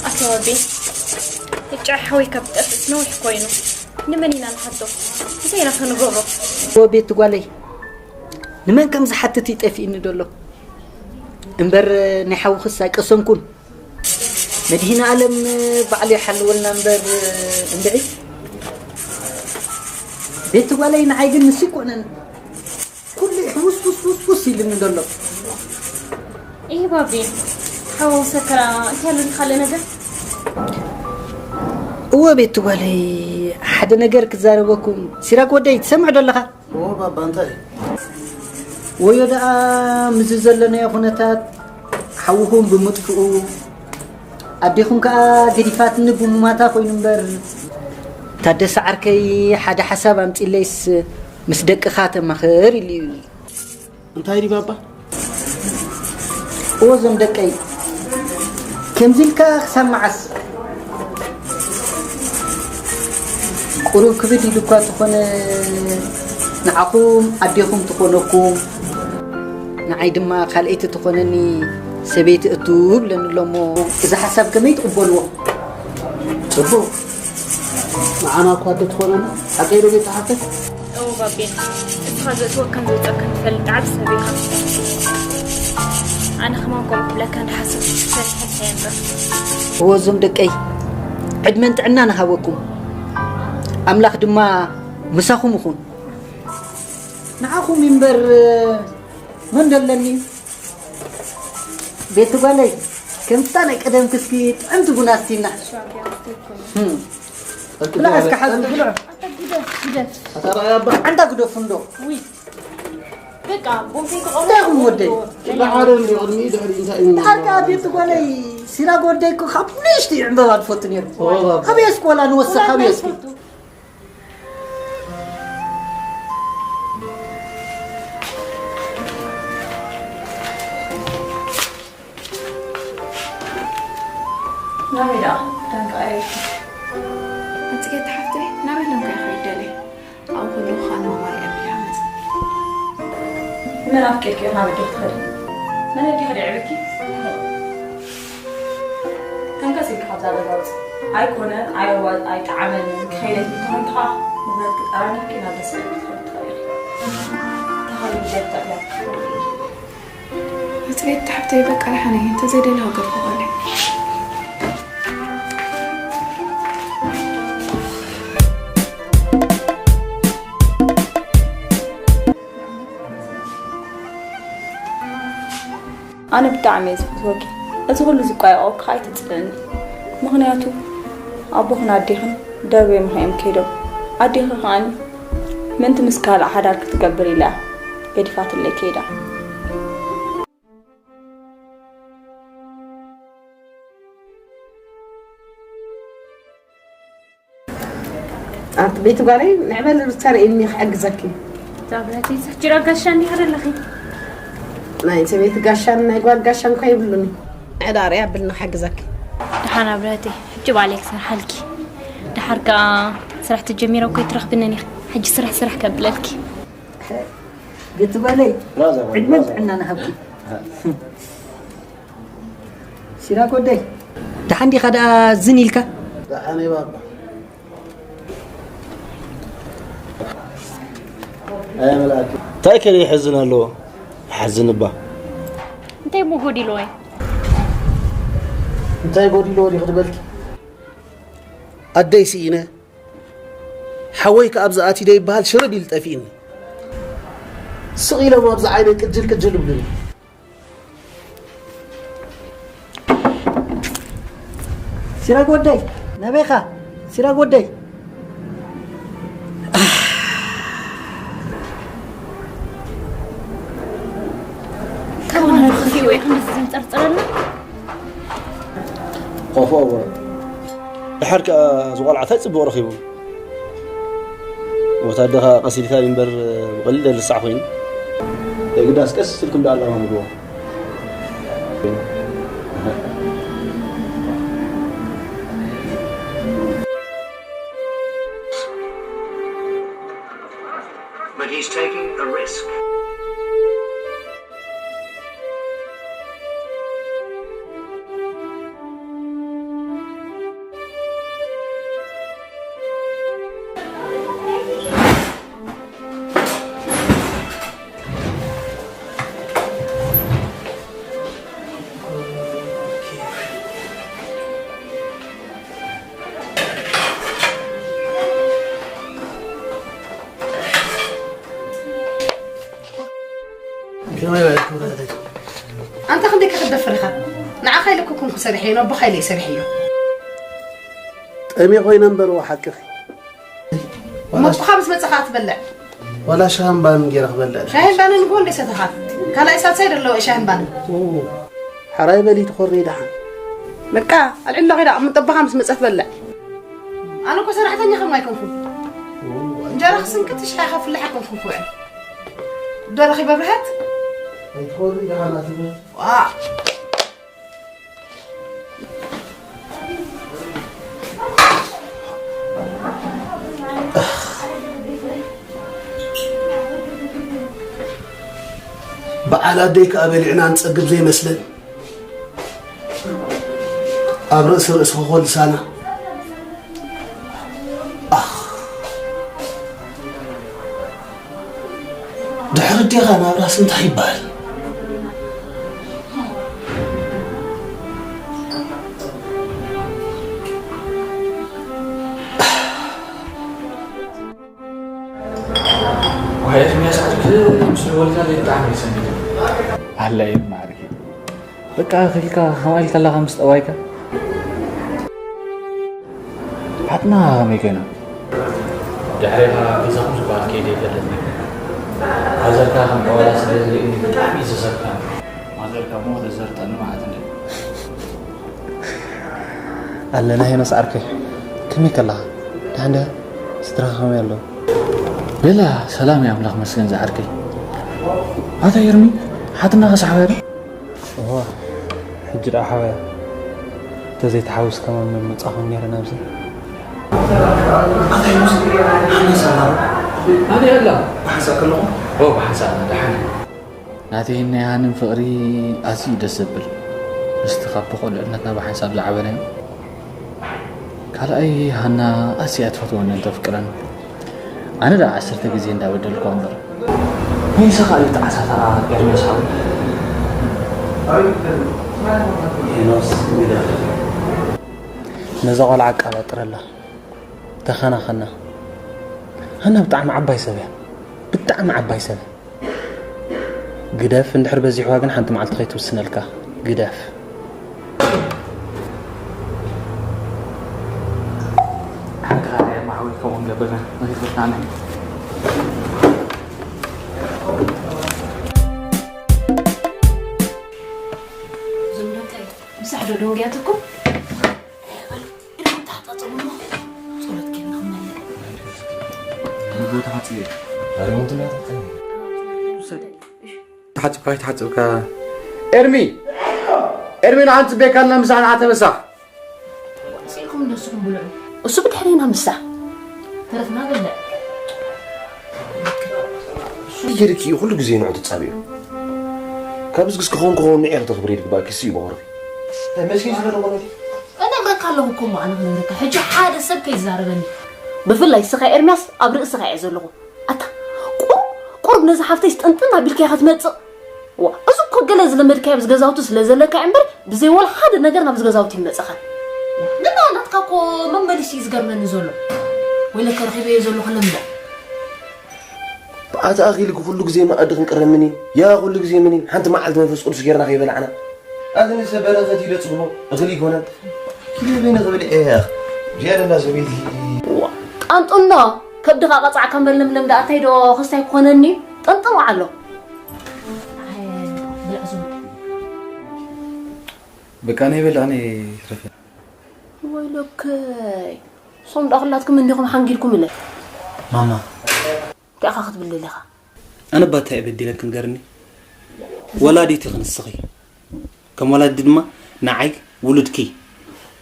ኣተወቢ፣ እጫ ሓወይ ካብ ጠፍእስ ነዊሕ ኮይኑ። ንመን ኢና ንሓቶ? እንታይ ኢና ክንገብሮ? ወቤት ጓለይ፣ ንመን ከም ዝሓትት ይጠፊእኒ ደሎ። እምበር ናይ ሓውኽስ ኣይቀሰንኩን። መድህን ኣለም ባዕሉ ይሓልወልና እምበር እንድዒ። ቤት ጓለይ ንዓይ ግን ንሱ ይኮነን። ኩሉ ሕውስ ውስ ውስ ውስ ኢልኒ ዘሎ። ይህ ባቢ፣ ሓወሰካ እንታይ ኣሎ ካልእ ነገር? እወ ቤት ጓለይ፣ ሓደ ነገር ክዛረበኩም። ሲራክ ወደይ፣ ትሰምዕ ዶ ኣለኻ? እወ ባባ፣ እንታይ? ወዮ ደኣ፣ ምስዚ ዘለናዮ ኩነታት፣ ሓውኹም ብምጥፍኡ፣ ኣዴኹም ከኣ ገዲፋትኒ ብሙማታ ኮይኑ እምበር፣ ታደሰ ዓርከይ ሓደ ሓሳብ ኣምጺለይስ ምስ ደቅኻ ተማኽር ኢሉ እዩ። እንታይ ድዩ ባባ? እወ፣ እዞም ደቀይ፣ ከምዚ ኢልካ ክሳብ መዓስ? ቁሩብ ክብድ ኢሉ እኳ ተኾነ፣ ንዓኹም ኣዴኹም ትኾነኩም፣ ንዓይ ድማ ካልኣይቲ ትኾነኒ ሰበይቲ እቱ ብለኒ ኣሎ እሞ፣ እዚ ሓሳብ ከመይ ትቕበልዎ? ጽቡቕ። ንዓና እኳ እንተትኾነና፣ ሓቀይ ዶ ቤት ሓፍተይ? እወ ባቤ፣ እስኻ ዘእትወካን ዘውጸካን ትፈልጥ ዓቢ ሰብ ኢኻ። ኣነ ከማን ከምኡ ክብለካ እንዳሓሰብኩ ፈሪሐካ እየ እምበር። እወ እዞም ደቀይ፣ ዕድመን ጥዕናን ይሃበኩም። ኣምላኽ ድማ ምሳኹም ይኹን። ንዓኹም እምበር መን ደለኒ? ቤት ጓለይ፣ ከምታ ናይ ቀደም ክስኪ ጥዕምቲ ቡና ኣስቲና። ህም። ብላዕ እስከ ሓዝ፣ ብልዕ። ኣታ ግደፍ፣ ግደፍ። ኣታ ርኣያ ኣባ። ኣንታ ግደፍ እንዶ። ውይ። በቃ፣ ቦምቤ ተቆም። እንታይ ይኹን ወደይ? ብሓደ እንዲ ቅድሚ ድሕሪ እንታይ እዩ? ድሓር ከኣ ቤት ጓለይ፣ ሲራክ ወደይ እኮ ካብ ንእሽተይ ዕምበባ ትፈቱ ነይሩ። ኦ፣ ባባ። ኣበይ ኣስኮላ ንወስኽ፣ ኣበይ ኣስኪ? ናበይ ደኣ? ዳንቃ ኣየሽ። ኣንቺ ከይት ሓፍተይ፣ ናበይ ሎም ከይኸይድ ደልየ? ኣብኡ ከለኹ ኸኣ ንማማ ሪኣ ቢላ መጽ። ንመን ኣፍቂርኪ ኢኺ ናበይ ዲኺ ትኸዲ? መን ኣዲኺ ደዕብኪ? ተንከስ ኢልኪ ካብዛ ገዛ ውጽእ። ኣይኮነን፣ ኣየዋ-፣ ኣይጠዓመንን፣ ክኸይድ ኣይትብሊ ተኾይንኪ ኸኣ ንብረትኪ ጠራኒፍኪ ናብ ደስ ዝብል ትኸዲ ትኽእሊ ኢኺ። ተኸዲ ብዘይ ተኽእያ ትኸዲ ኢኺ። መጽሔት ሓብተይ በቃ ደሓን እየ፣ እንተዘይደለኹ ገርፎ ቃለይ። ኣነ ብጣዕሚ እየ ዝፈትወኪ። እዚ ኩሉ ዝቋየቖካ ኣይተጽልእኒ። ምኽንያቱ ኣቦኽን ኣዴኽን ደርብዮም እዮም ከይዶም። ኣዴኺ ከኣኒ ምእንቲ ምስ ካልእ ሓዳር ክትገብር ኢላ ገዲፋትለይ ከይዳ። ኣንቲ ቤት ጓለይ ንዕበል ብቻ ርኢኒ ክሕግዘኪ። ዛብላቲ ዝሕጅራ ጋሻ እንዲኻ ዘለኺ። ናይ ሰበይቲ ጋሻን ናይ ጓል ጋሻን እኳ የብሉኒ። ዕዳ ርያ ብልና ክሕግዘኪ። ደሓን ኣብላቲ፣ ሕጂ ባዕለይ ክሰርሓልኪ። ደሓር ከኣ ስራሕ ተጀሚረ እኮ ይትረኽብንን ኢኺ። ሕጂ ስራሕ ስራሕ ከብለልኪ። ቤት ጓለይ ራዛ ጓል፣ ዕድመን ራዛ ጓል። ጥዕናን ሃብኪ። ሲራክ ወደይ፣ ደሓን ዲኻ ደኣ ዝን ኢልካ? ደሓን እየ ባባ። ኣየ መልኣክ። እንታይ ከ ይሕዝን ኣለዎ? ይሓዝን እባ። እንታይ እሞ ጎዲልዎ እዩ? እንታይ ጎዲልዎ ዲኺ ትበልኪ? ኣደይ ስኢነ፣ ሓወይ ከኣ ኣብዚ ኣትዩ ዶ ይበሃል ሽርብ ኢሉ ጠፊእኒ። ስቕ ኢሎም ኣብዚ ዓይነይ ቅጅል ቅጅል ይብሉኒ። ሲራክ ወደይ፣ ናበይኻ? ሲራክ ወደይ። ካብ ወንዶ ክፍኡ ወይ ከምዚ ዘንጸርጽረልና? ቆፎ እወ። ድሓር ከኣ እዚ ቆልዓ እንታይ ጽቡቕ ረኺቡ? ወታደኻ ቀሲልካ እምበር ብቐሊል ደልሳዕ ኮይኑ። የግዳስ ቀስ ኢልኩም ደኣ ኣላማምድዎ። But he's taking a risk. ከመይ በልኩ ብራተይ? ኣንታ ክንደይ ክትደፍር ኢኻ? ንዓኻ ኢለ እኮ ኮንኩ ሰሪሐዮ፣ ነቦኻ ኢለ እየ ሰሪሐዮ። ጠምየ ኮይነ እምበር፣ እዎ ሓቅኺ። እሞ ኣቦኻ ምስ መጸኻ ትበልዕ። ዋላ ሻህን ባንን ገይረ ክበልዕ። ሻሂን ባንን እኮ እንደ ሰተኻ። ካልኣይ ሳልሳይ ደለዎ ሻሂን ባንን። ኦ፣ ሓራይ በሊ ትኾሪ ደሓን። በቃ፣ ኣልዕሎ ኸይዳ፣ እሞ ጠቦኻ ምስ መጸ ትበልዕ። ኣነ እኮ ሰራሕተኛ ከም ኣይኮንኩን። እንጀራ ክስንክት ሻሂ ከፍልሕ ኣይኮንኩን ክውዕል። ዶ ረኺበ ብርሃት? ኣይትኾሪ ደሓን ኣትበል። ዋ። በዓል ኣደይ ከኣ በሊዕና ንጸግብ ዘይመስለን። ኣብ ርእሲ ርእሲ ክኾልሳና። ኣኽ። ድሕሪ ኣዴኻ ናብራስ እንታይ ይበሃል? ዋይ፣ ኤርምያስ ዓርኪ ምስ ደወልካለይ ብጣዕሚ እየ ሰንቢደ። ኣላ ኤርሚ ዓርኪ። በቃ፣ ክልካ ከምኣ ኢልካ ኣለኻ ምስ ጠባይካ። ሓትና ከመይ ኮይና? ድሕሬኻ ገዛኹም ዝበሃል ከይደ ይፈለጥኒ። ማዘርካ ከም ጠዋላ ስለ ዝርእኒ ብጣዕሚ እዩ ዘሰክፋኒ። ማዘርካ እሞ ተዘርጠኒ ማለት እንደ። ኣለና ሄኖስ ዓርከይ፣ ከመይ ከለኻ? ደሓን ዲኻ? ስድራኻ ከመይ ኣለዉ? ቤላ፣ ሰላም እዩ ኣምላኽ መስገን ዝዓርከይ። ኣታ ኤርሚ፣ ሓትናኸ ሳሕባይ ዶ? እዋ፣ ሕጂ ደኣ ሓወያ፣ እንተዘይተሓዊስካ መን መጻኹም ነይረ ናብዚ? ኣታ ሄኖስ፣ ሓና ሰላም። ኣበይ ኣላ? ብሓንሳእ ከለኹም? ኦ፣ ብሓንሳእ ኣላ፣ ደሓን እያ። ናተይን ናይ ሃንን ፍቕሪ ኣዝዩ ደስ ዘብል። ምስቲ ካብ ብቑልዕነትና ብሓንሳብ ዝዓበናዮ። ካልኣይ ሃና ኣዝያ ትፈትወንን ተፍቅረን። ኣነ ደኣ ዓሰርተ ግዜ እንዳበደልኳ እምበር። መይሳ ኻልእ ተዓሳተራ ኤርምያስ ሓወይ። ሄኖስ ግደፍ። ነዛ ቆልዓ ኣቃባጥረላ። ተኸናኸና። ሃና ብጣዕሚ ዓባይ ሰብ እያ። ብጣዕሚ ዓባይ ሰብ። ግደፍ፣ እንድሕር በዚሕዋ ግን ሓንቲ መዓልቲ ከይትውስነልካ። ግደፍ። ከኣ ማዕበል ከምኡ ንገብር ኢና። ንኺድ በቃ ኣነ። እዞም ደቀይ፣ ምሳሕ ዶ ደንጉያትኩም? በሉ፣ ኢድኩም ተሓጻጸቡ እሞ ጸሎት ጌርና ክንመለስ። ንጎ ተሓጽየ። ኣረ፣ ሞንትና ተጠቀም። ውሰድ። ተሓጽብካ ኣይተሓጽብካ። ኤርሚ! ኤርሚ፣ ንዓን ጽቤካ ኣለና፣ ምሳሕ ንዓ ተበሳኽ። ስኢልኩም ንነብስኹም ብልዑ። እሱ ብድሕሪና ምሳሕ። ተረፍና በልዕ። ይርኪ ኩሉ ግዜ ንዑ ትጻብዩ። ካብዚ ግስ ክኸውን ክኸውን ንዒ ክትኽብሪ ድግባእኪ እሱ እዩ በቑርቢ። ተመስገን ስለ ዝኾነ። እነግረካ ኣለኹ እኮ እሞ ኣነ ክነግረካ። ሕጂ ሓደ ሰብ ከይዛረበኒ። ብፍላይ ስኻ ኤርምያስ ኣብ ርእስኻ እየ ዘለኹ። ኣታ ቁሩብ ቁሩብ ነዚ ሓፍተይስ ጥንጥን ኣቢልካያ ክትመጽእ። ዋ፣ እዚ እኮ ገለ ዝለመድካዮ ኣብዚ ገዛውቲ ስለ ዘለካ እምበር ብዘይ ወላ ሓደ ነገር ናብዚ ገዛውቲ ይመጽኻን። ግን ናትካ እኮ መመሊሱ እዩ ዝገርመኒ ዘሎ። ወይለከ ረኺበዮ ዘለኹ ለምደ። ብኣቲ ኣኺልኪ ኩሉ ግዜ መኣዲ ክንቅረብ ምኒን፣ ያ ኩሉ ግዜ ምኒን፣ ሓንቲ መዓልቲ መንፈስ ቅዱስ ጌርና ከይበላዕና። ኣዝንሰ በረኸት እዩ ደጽግቦ፣ እኽሊ ይኮነን። ኪሎ በይነ ክብል እየ፣ ዝያዳ እንዳ ሰበይቲ። ዋ፣ ጣንጡኖ፣ ከብድኻ ቀጻዕካ እምበር ለምለም ደኣ እንታይ ዶ ክስታይ ክኾነኒ? ጠንጥኑ ዓሎ። ኣይ፣ ብልዕ ዝብል። በቃ፣ ናይ በላዕኒ ይትረፈ። ወይለከይ፣ ሶም ደኣ ኩላትኩም እንዲኹም ሓንጊልኩም ኢለ። ማማ። እንታይ ኢኻ ክትብል ደሊኻ? ኣነ እባ እንታይ እየ በዲለኪ ንገርኒ? ወላዲት ኢኺ ንስኺ። ከም ወላዲት ድማ ንዓይ ውሉድኪ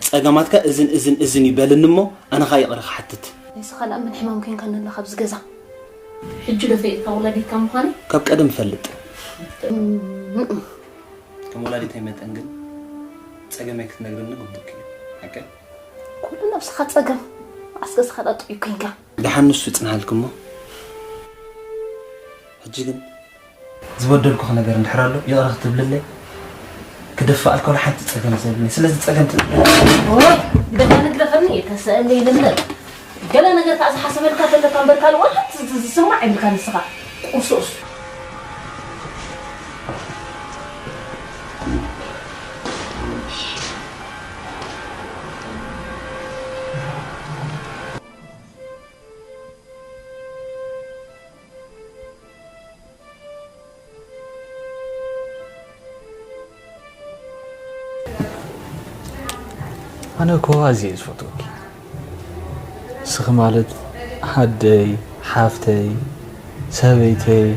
ጸገማትካ እዝን እዝን እዝን እዩ በልኒ እሞ ኣነ ኸኣ ይቕረ ክሓትት። ንስኻ ደኣ መን ሕማም ኮይንካ ነላ ካብዚ ገዛ? ሕጂ ዶ ፈይጥካ ወላዲትካ ምዃነይ? ካብ ቀደም እፈልጥ። እም፣ እም። ከም ወላዲተይ መጠን ግን ጸገመይ ክትነግርኒ ግቡእኪ እዩ። ሓቀይ? ኩሉ ነብስኻ ጸገም። ኣስገስኻ ጠጥዑ ኮይንካ። ደሓን ንሱ ይጽንሓልኪ እሞ፣ ሕጂ ግን ዝበደልኩኺ ነገር እንድሕር ኣሎ፣ ይቕረ ክትብልለይ፣ ክደፍኣልኪ ወላ ሓንቲ ጸገም የብለይን። ስለዚ ጸገም ት- ኦይ፣ ግደፈኒ፣ ግደፈኒ፣ ተሰእለይ ለምለም። ገለ ነገር ከኣ ዝሓሰበልካ ዘለካ እምበር ካልእ ወላ ሓንቲ ዝ-፣ ዝስማዕ የብልካ ንስኻ። ቁሱስ። ኣነ እኮ ኣዝየ እየ ዝፈትወኪ። ንስኺ ማለት ኣደይ፣ ሓፍተይ፣ ሰበይተይ፣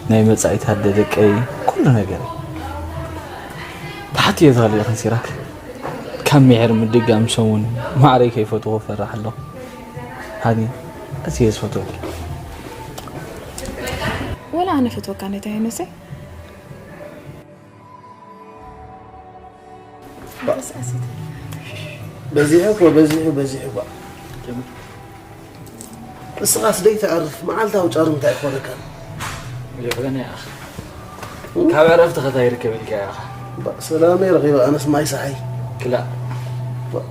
ናይ መጻኢት ኣደ ደቀይ፣ ኩሉ ነገረይ። ተሓትዮ ተኽእሊ ኢኽን ሲራክ። ካብ ምሒር ምድጋም ሰሙን ማዕረይ ከይፈትዎ እፈርሕ ኣለኹ። ሃኒ፣ ኣዝየ እየ ዝፈትወኪ። ወላ ኣነ ፈትወካ ነታ ሄኖሰይ። በዚሑ እኮ፣ በዚሑ፣ በዚሑ እኮ። እስኻስ ደይተዕርፍ፣ መዓልታዊ ጫር እንታይ ይኾነካ? ይኾነ ኢኻ። ካብ ዕረፍቲ ከታ ይርከብ ኢልካ ኢኻ። ባ-፣ ሰላመይ ረኺበ፣ ኣነስ ማይ ሰሓይ። ክላእ። ባ-፣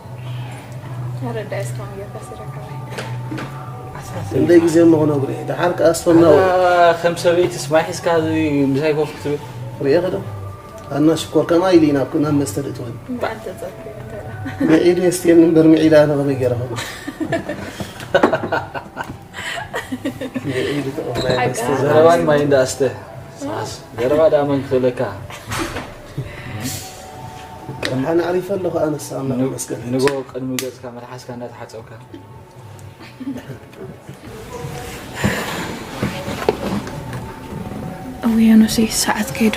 ኣረዳይ እስካሁን እየፈሰረ ከማይ። ክንደይ ግዜ እሞ ክነግሮ እየ። ደሓር ከኣ ኣስፈና ኣታ ወይ? ከም ሰበይትስ ማይ ሒዝካ እዚ ምሳይ ኮፍ ክትብል? ርእየ ከዶ? ኣና ሽኮር ከማይ ኢሉ ኢና ኣብ ኩና መስተ ድእትወን። በዓል ተጸርፊ እንተ ደኣ። ምዒዱ የስትየኒ እምበር ምዒዳ ኣነ ከመይ ገይረ ኸም። ምዒዱ ጥቕም ናይ መስተ ሓቃ። ዘረባን ማይ እንዳኣስተ። ሳስ፣ ዘረባ ደኣ መን ክኽእለካ? ደሓን ኣዕሪፈ ኣለኹ ኣነስ ኣምላኽ ን-፣ ይመስገን። ንጎ ቅድሚ ገጽካ መልሓስካ እንዳተሓጸብካ። እውያኖሰይ ሰዓት ከይዱ።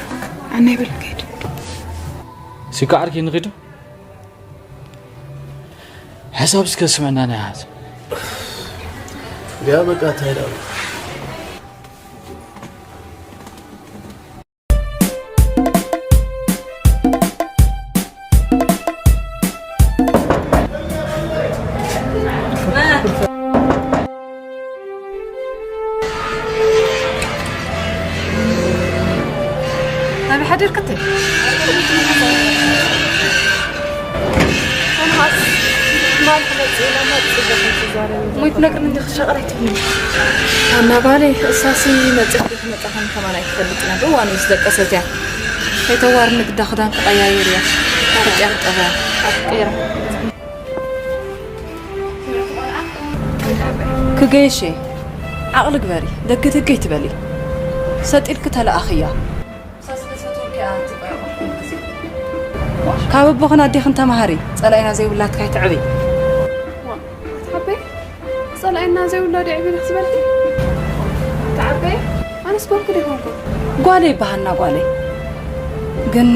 ኣናይ በል ከይዱ። ሲካ ዓርኪ ንኺዱ። ሕሳብ እስከ ስምዕና ናይ ሃት። ያ በቃ እንታይ ደኣ? ናበይ ሓዲርክቲ? ኣነስ ማል ክመጽእ ኢለ እሞ ጽቡቕ ኣይትዛረቢ። እሞ ይትነግርኒ እንዲኺ ሸቕር ኣይትብልኒ። ኣና ጓለይ፣ እሳሲ መጺኣ ከማን ኣይትፈልጥን እያ። ብእዋኑ ምስ ደቀሰት እያ። ከይተዋርኒ ግዳ ክዳን ክቐያይር እያ። ሓርቅያ ክጠባ። ሓርቅያ። ክገይሽ እየ። ዓቕሊ ግበሪ፣ ደገ ደገ ኣይትበሊ። ሰጥ ኢልኪ ተለኣኽያ። ካብ ኣቦኽን ኣዴኽን ተማሃሪ፣ ጸላኢና ዘይብላትካ ኣይትዕብይ። ተዓበይ፣ ጸላኢና ዘይብላ ዶ ዕብይ ኢልኪ ዝበልኪ? ተዓበይ፣ ኣነስ ጓልኪ ዶ ኣይኮንኩን? ጓለይ ይበሃልና ጓለይ። ግን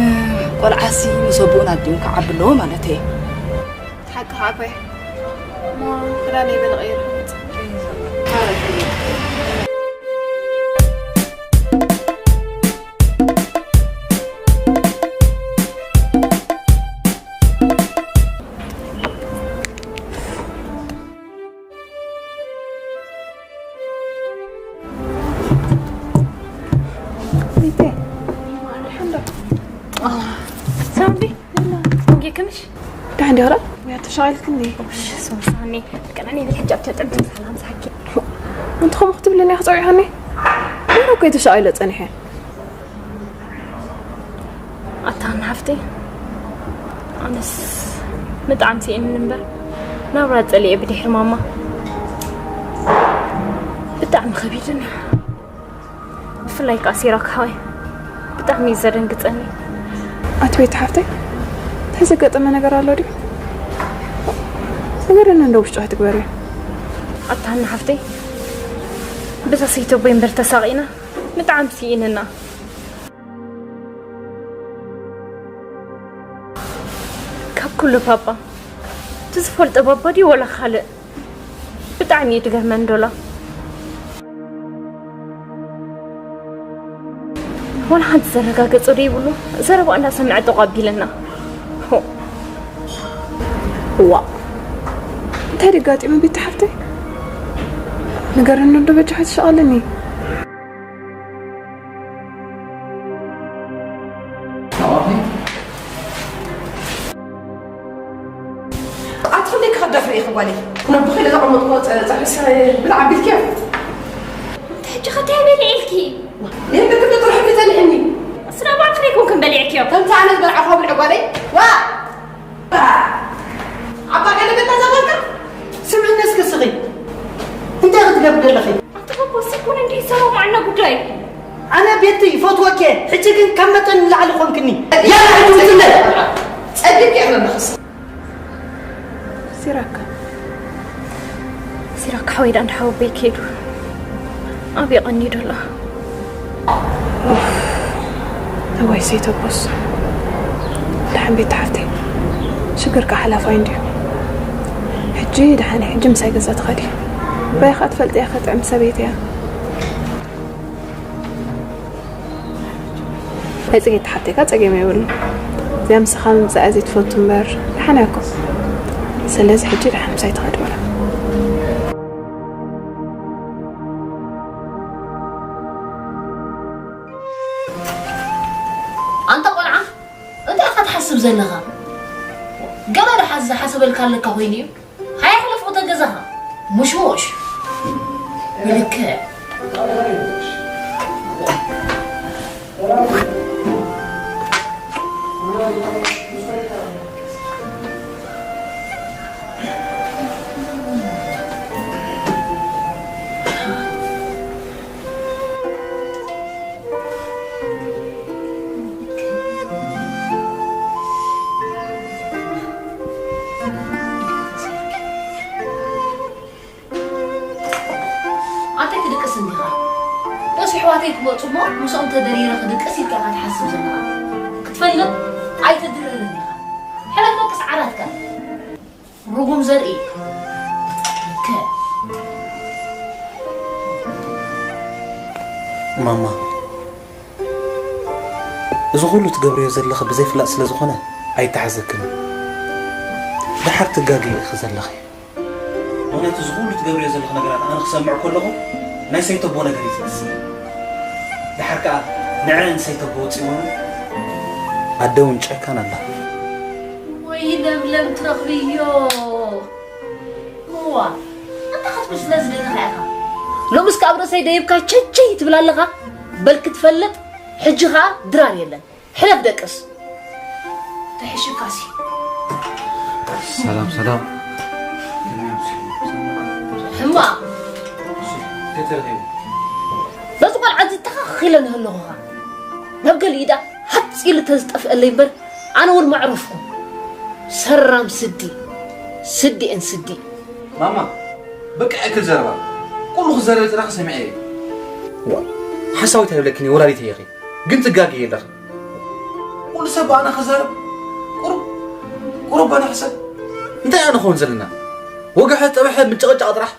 ቆልዓሲ ምስ ኣቦኡን ኣዲኡን ክዓቢ ኣለዎ ማለት እየ። ሓቂ ሓቆይ። እሞ ክዳነይ በለ ቀይረ ክመጽእ። ሳምሪ፣ ጌክንሽ? ደሓን ዲኻ? ወያ ተሻቒልክኒ። ሶሳኒ፣ ቅንዕኒ ብል ሕጂ ኣብቲ ጥዕምቲ ሰላም ሳኪ። እንተ ከምኡ ክትብለኒ ኢኻ ጸዊዕካኒ? ደሮ እኮ እየ ተሻቒለ ጸኒሐ። ኣታ ሃና ሓፍተይ፣ ኣነስ ብጣዕሚ ስኢንኒ እምበር፣ ናብራ ጸሊኤ ብድሕሪ ማማ። ብጣዕሚ ከቢድኒ። ብፍላይ ከኣ ሲራክ ሓወይ፣ ብጣዕሚ እዩ ዘደንግጸኒ። ኣቲ ቤት ሓፍተይ፣ እንታይ ዘጋጠመ ነገር ኣሎ ድዩ? ንገረኒ እንዶ ውሽጡ ኣይትግበርዮ። ኣታ ሃና ሓፍተይ፣ በዛ ሰይተቦይ እምበር ተሳቒና፣ ብጣዕሚ ስኢንና። ካብ ኩሉ ባባ፣ እቲ ዝፈልጦ ባባ ድዩ ወላ ካልእ? ብጣዕሚ እዩ ትገርመኒ ዶላ። ወላ ሓንቲ ዘረጋገጾ ዘይብሉ ዘረባ እንዳሰምዐ ጠቋ ኣቢለና። ሆ። ዋ። እንታይ ደጋጢሙ ቤት ሓፍተይ? ንገረኒ እንዶ በጃኻ ትሸቐለኒ። ኣቲ ክንደይ ክኸብዳ ፍረ ኢኺ ጓለይ? ነቦኺ ኢለ ዘቐመጥኩዎ ጸ-፣ ጸብሒ ስረ ብልዓ ኣቢልክዮ? እንተ ሕጂ ኸ እንታይ በሊዐ ኢልኪ? የለ ክንዲ ጥራሕ ጸኒሕኒ። ስለ ባዕልኺ ዘይኮንክን በሊዕክዮ። ከምቲ ኣነ ዝበልዓኹ ብልዒ ጓለይ። ዋ! ዓባ ገለ ገታ ዘበልካ? ስምዕኒ እስኪ ስኺ። እንታይ ክትገብሪ ዘለኺ? ኣቲ ኸቦ፣ ስኩን እንዲህ ይሰማማዕና ጉዳይ። ኣነ ቤቲ ይፈትወኪ፣ ሕጂ ግን ካብ መጠን ንላዕሊ ኾንክኒ። ያላ ሕጂ ውፅለይ። ጸቢብኪ ኢኽኒ ኣለኽስ። ሲራክ። ሲራክ ሓወይ፣ ዳኣ እንዳ ሓወቦይ ከይዱ። ኣበይ ቀኒዱ ኣሎ? እዋይ ሰይተቦስ። ደሓን ቤት ሓፍተይ። ሽግርካ ሓላፋይ እንድዩ። ሕጂ ደሓን፣ ሕጂ ምሳይ ገዛ ትኸዲ። ባይኻ ትፈልጥያ፣ ከጥዕም ሰበይቲ እያ። ናይ ጽጌ ተሓቴካ ጸገም የብሉ። እዚኣ ምሳኻ ምምጻእ እያ ዘይትፈቱ እምበር፣ ደሓን እያ እኮ። ስለዚ ሕጂ ደሓን ምሳይ ትኸዲ በላ። ኣንታ ቆልዓ፣ እንታይ ኢኻ ትሓስብ ዘለኻ? ገለ ዶ ሓዝ-፣ ዝሓሰበልካ ኣለካ ኮይኑ እዩ? ሃያ ሕለፍ ወተ ገዛኻ። ሙሽሙሽ። ብልክዕ። ኣንታይ ትድቅስ እንዲኻ? ደስ ኣሕዋተይ ክመጹ እሞ ምስኦም ተደሪረ ክድቅስ ኢልካ ኢኻ ትሓስብ ዘለኻ። ክትፈልጥ ኣይትድረርን ኢኻ። ሕለፍ ደቅስ ዓራትካ። ርጉም ዘርኢ። ከ- ማማ፣ እዚ ኩሉ ትገብርዮ ዘለኺ ብዘይፍላጥ ስለ ዝኾነ ኣይተሓዘክን። ደሓር ትጋግዪ ኢኺ ዘለኺ። ምኽንያቱ እዚ ኩሉ ትገብርዮ ዘለኺ ነገራት ኣነ ክሰምዕ ከለኹ ናይ ሰይተቦ ነገር እዩ ዝመስል። ደሓር ከኣ ንዐ ንሰይተቦ ወጺእዎ ኣደ እውን ጨካን ኣላ። ወይ ለምለም ትረኽብዮ። እዋ፣ ኣንታ ክትብል ስለ ዝደለኻ ኢኻ። ሎምስ ካብ ርእሰይ ደይብካ ቸቸይ ትብል ኣለኻ። በል ክትፈልጥ፣ ሕጂ ኸኣ ድራር የለን። ሕለፍ ደቅስ። ተሕሽካሲ። ሰላም፣ ሰላም። ሕማቕ። ተተረኺቡ። በዚ ቆልዓ እዚ ተኻኺለ ንህለኹኻ ናብ ገሊኡ ደኣ ሃጽ ኢሉ ተዝጠፍአለይ እምበር ኣነ እውን መዕረፍኩ። ሰራም ስዲ፣ ስዲ ኤን ስዲ። ማማ፣ በቃ እክል ዘረባ። ኩሉ ክዘረብ ጥራሕ ሰሚዐ እየ። ዋ፣ ሓሳዊት ኣይብለክን እየ፣ ወላዲት እየ። ግን ትጋግየ ኣለኺ። ኩሉ ሰብ ብኣና ክዛረብ፣ ቁሩብ፣ ቁሩብ ባና ሕሰብ። እንታይ ኢና ንኸውን ዘለና? ወግሐ ጠብሐ ምጭቕጫቕ ጥራሕ።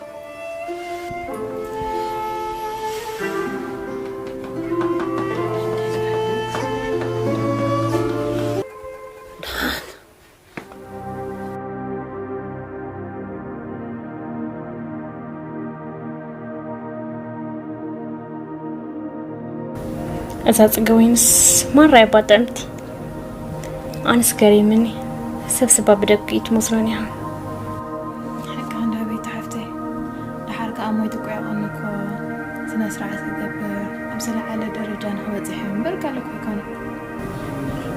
እዛ ጽገ ወይንስ ማራ እያ እባ ጥዕምቲ። ኣነስ ገሪምኒ። ሰብ ስባ ብደግኡ እዩ ትመስሎኒ ኢኻ። ሓቂ እንዳ ቤት ሓፍተይ። ደሓር ከኣ ሞይቱ እኮ ይቐኒ እኮ ስነ ስርዓት ክገብር ኣብ ዝለዓለ ደረጃ ንኽበጽሕ እዩ እምበር ካልእ እኮ ኣይኮነን።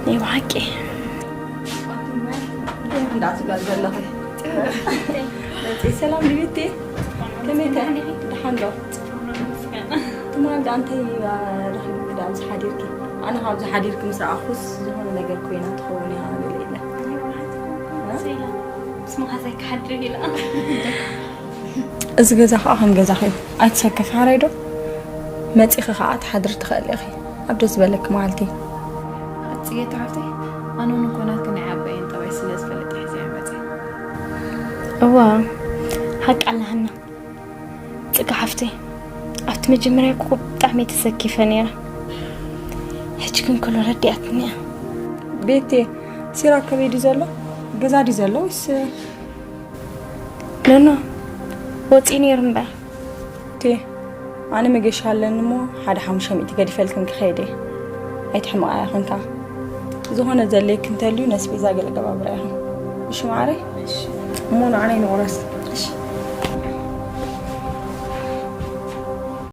ናይ ብሓቂ። እንዳትጋገ ኣለኺ። መጺ ሰላም ድዩ ቤቲ? ከመይ ከ? ደሓን ዶ? ትማል ደኣ እንታይ ረኺብኪ ደኣ ኣብዚ ሓዲርኪ? ኣነ ካብዚ ሓዲርኪ ምስ ረኣኹስ ዝኾነ ነገር ኮይና ትኸውን እያ ገለ ኢለ። ሰላም፣ ምስ መኻዘይ ክሓድር ኢላ። እዚ ገዛ ከዓ ከም ገዛኺ እዩ። ኣይትሰከፊ ሓራይ ዶ? መጺኺ ከዓ ትሓድሪ ትኽእሊ ኢኺ ኣብ ደስ ዝበለኪ መዓልቲ። ጽጌ ሓፍተይ፣ ኣነ እውን እኮ ናትኪ ናይ ዓባየን ጠባይ ስለ ዝፈልጥ እየ ሒዘ መጸ። እዋ፣ ሓቂ ኣላ ሃና። ጽጌ ሓፍተይ፣ ኣብቲ መጀመርያ እኮ ብጣዕሚ እየ ተሰኪፈ ነይረ። ሕጂ ግን ኩሉ ረዲኣትኒ እያ። ቤቴ፣ ሲራክ ከመይ ድዩ ዘሎ? ገዛ ድዩ ዘሎ ወይስ? ኖኖ፣ ወጺኡ ነይሩ እምበር። ቴ፣ ኣነ መገሻ ኣለኒ እሞ ሓደ ሓሙሽተ ሚእቲ ገዲፈልክን ክኸይድ እየ። ኣይትሕመቓ ኢኽን ከኣ። ዝኾነ ዘድልየኪ እንተልዩ ነስቤዛ ገለ ገባብራ ኢኽን። እሺ መዓረይ? እሺ። እሞ ንዓናይ ንቑረስ። እሺ።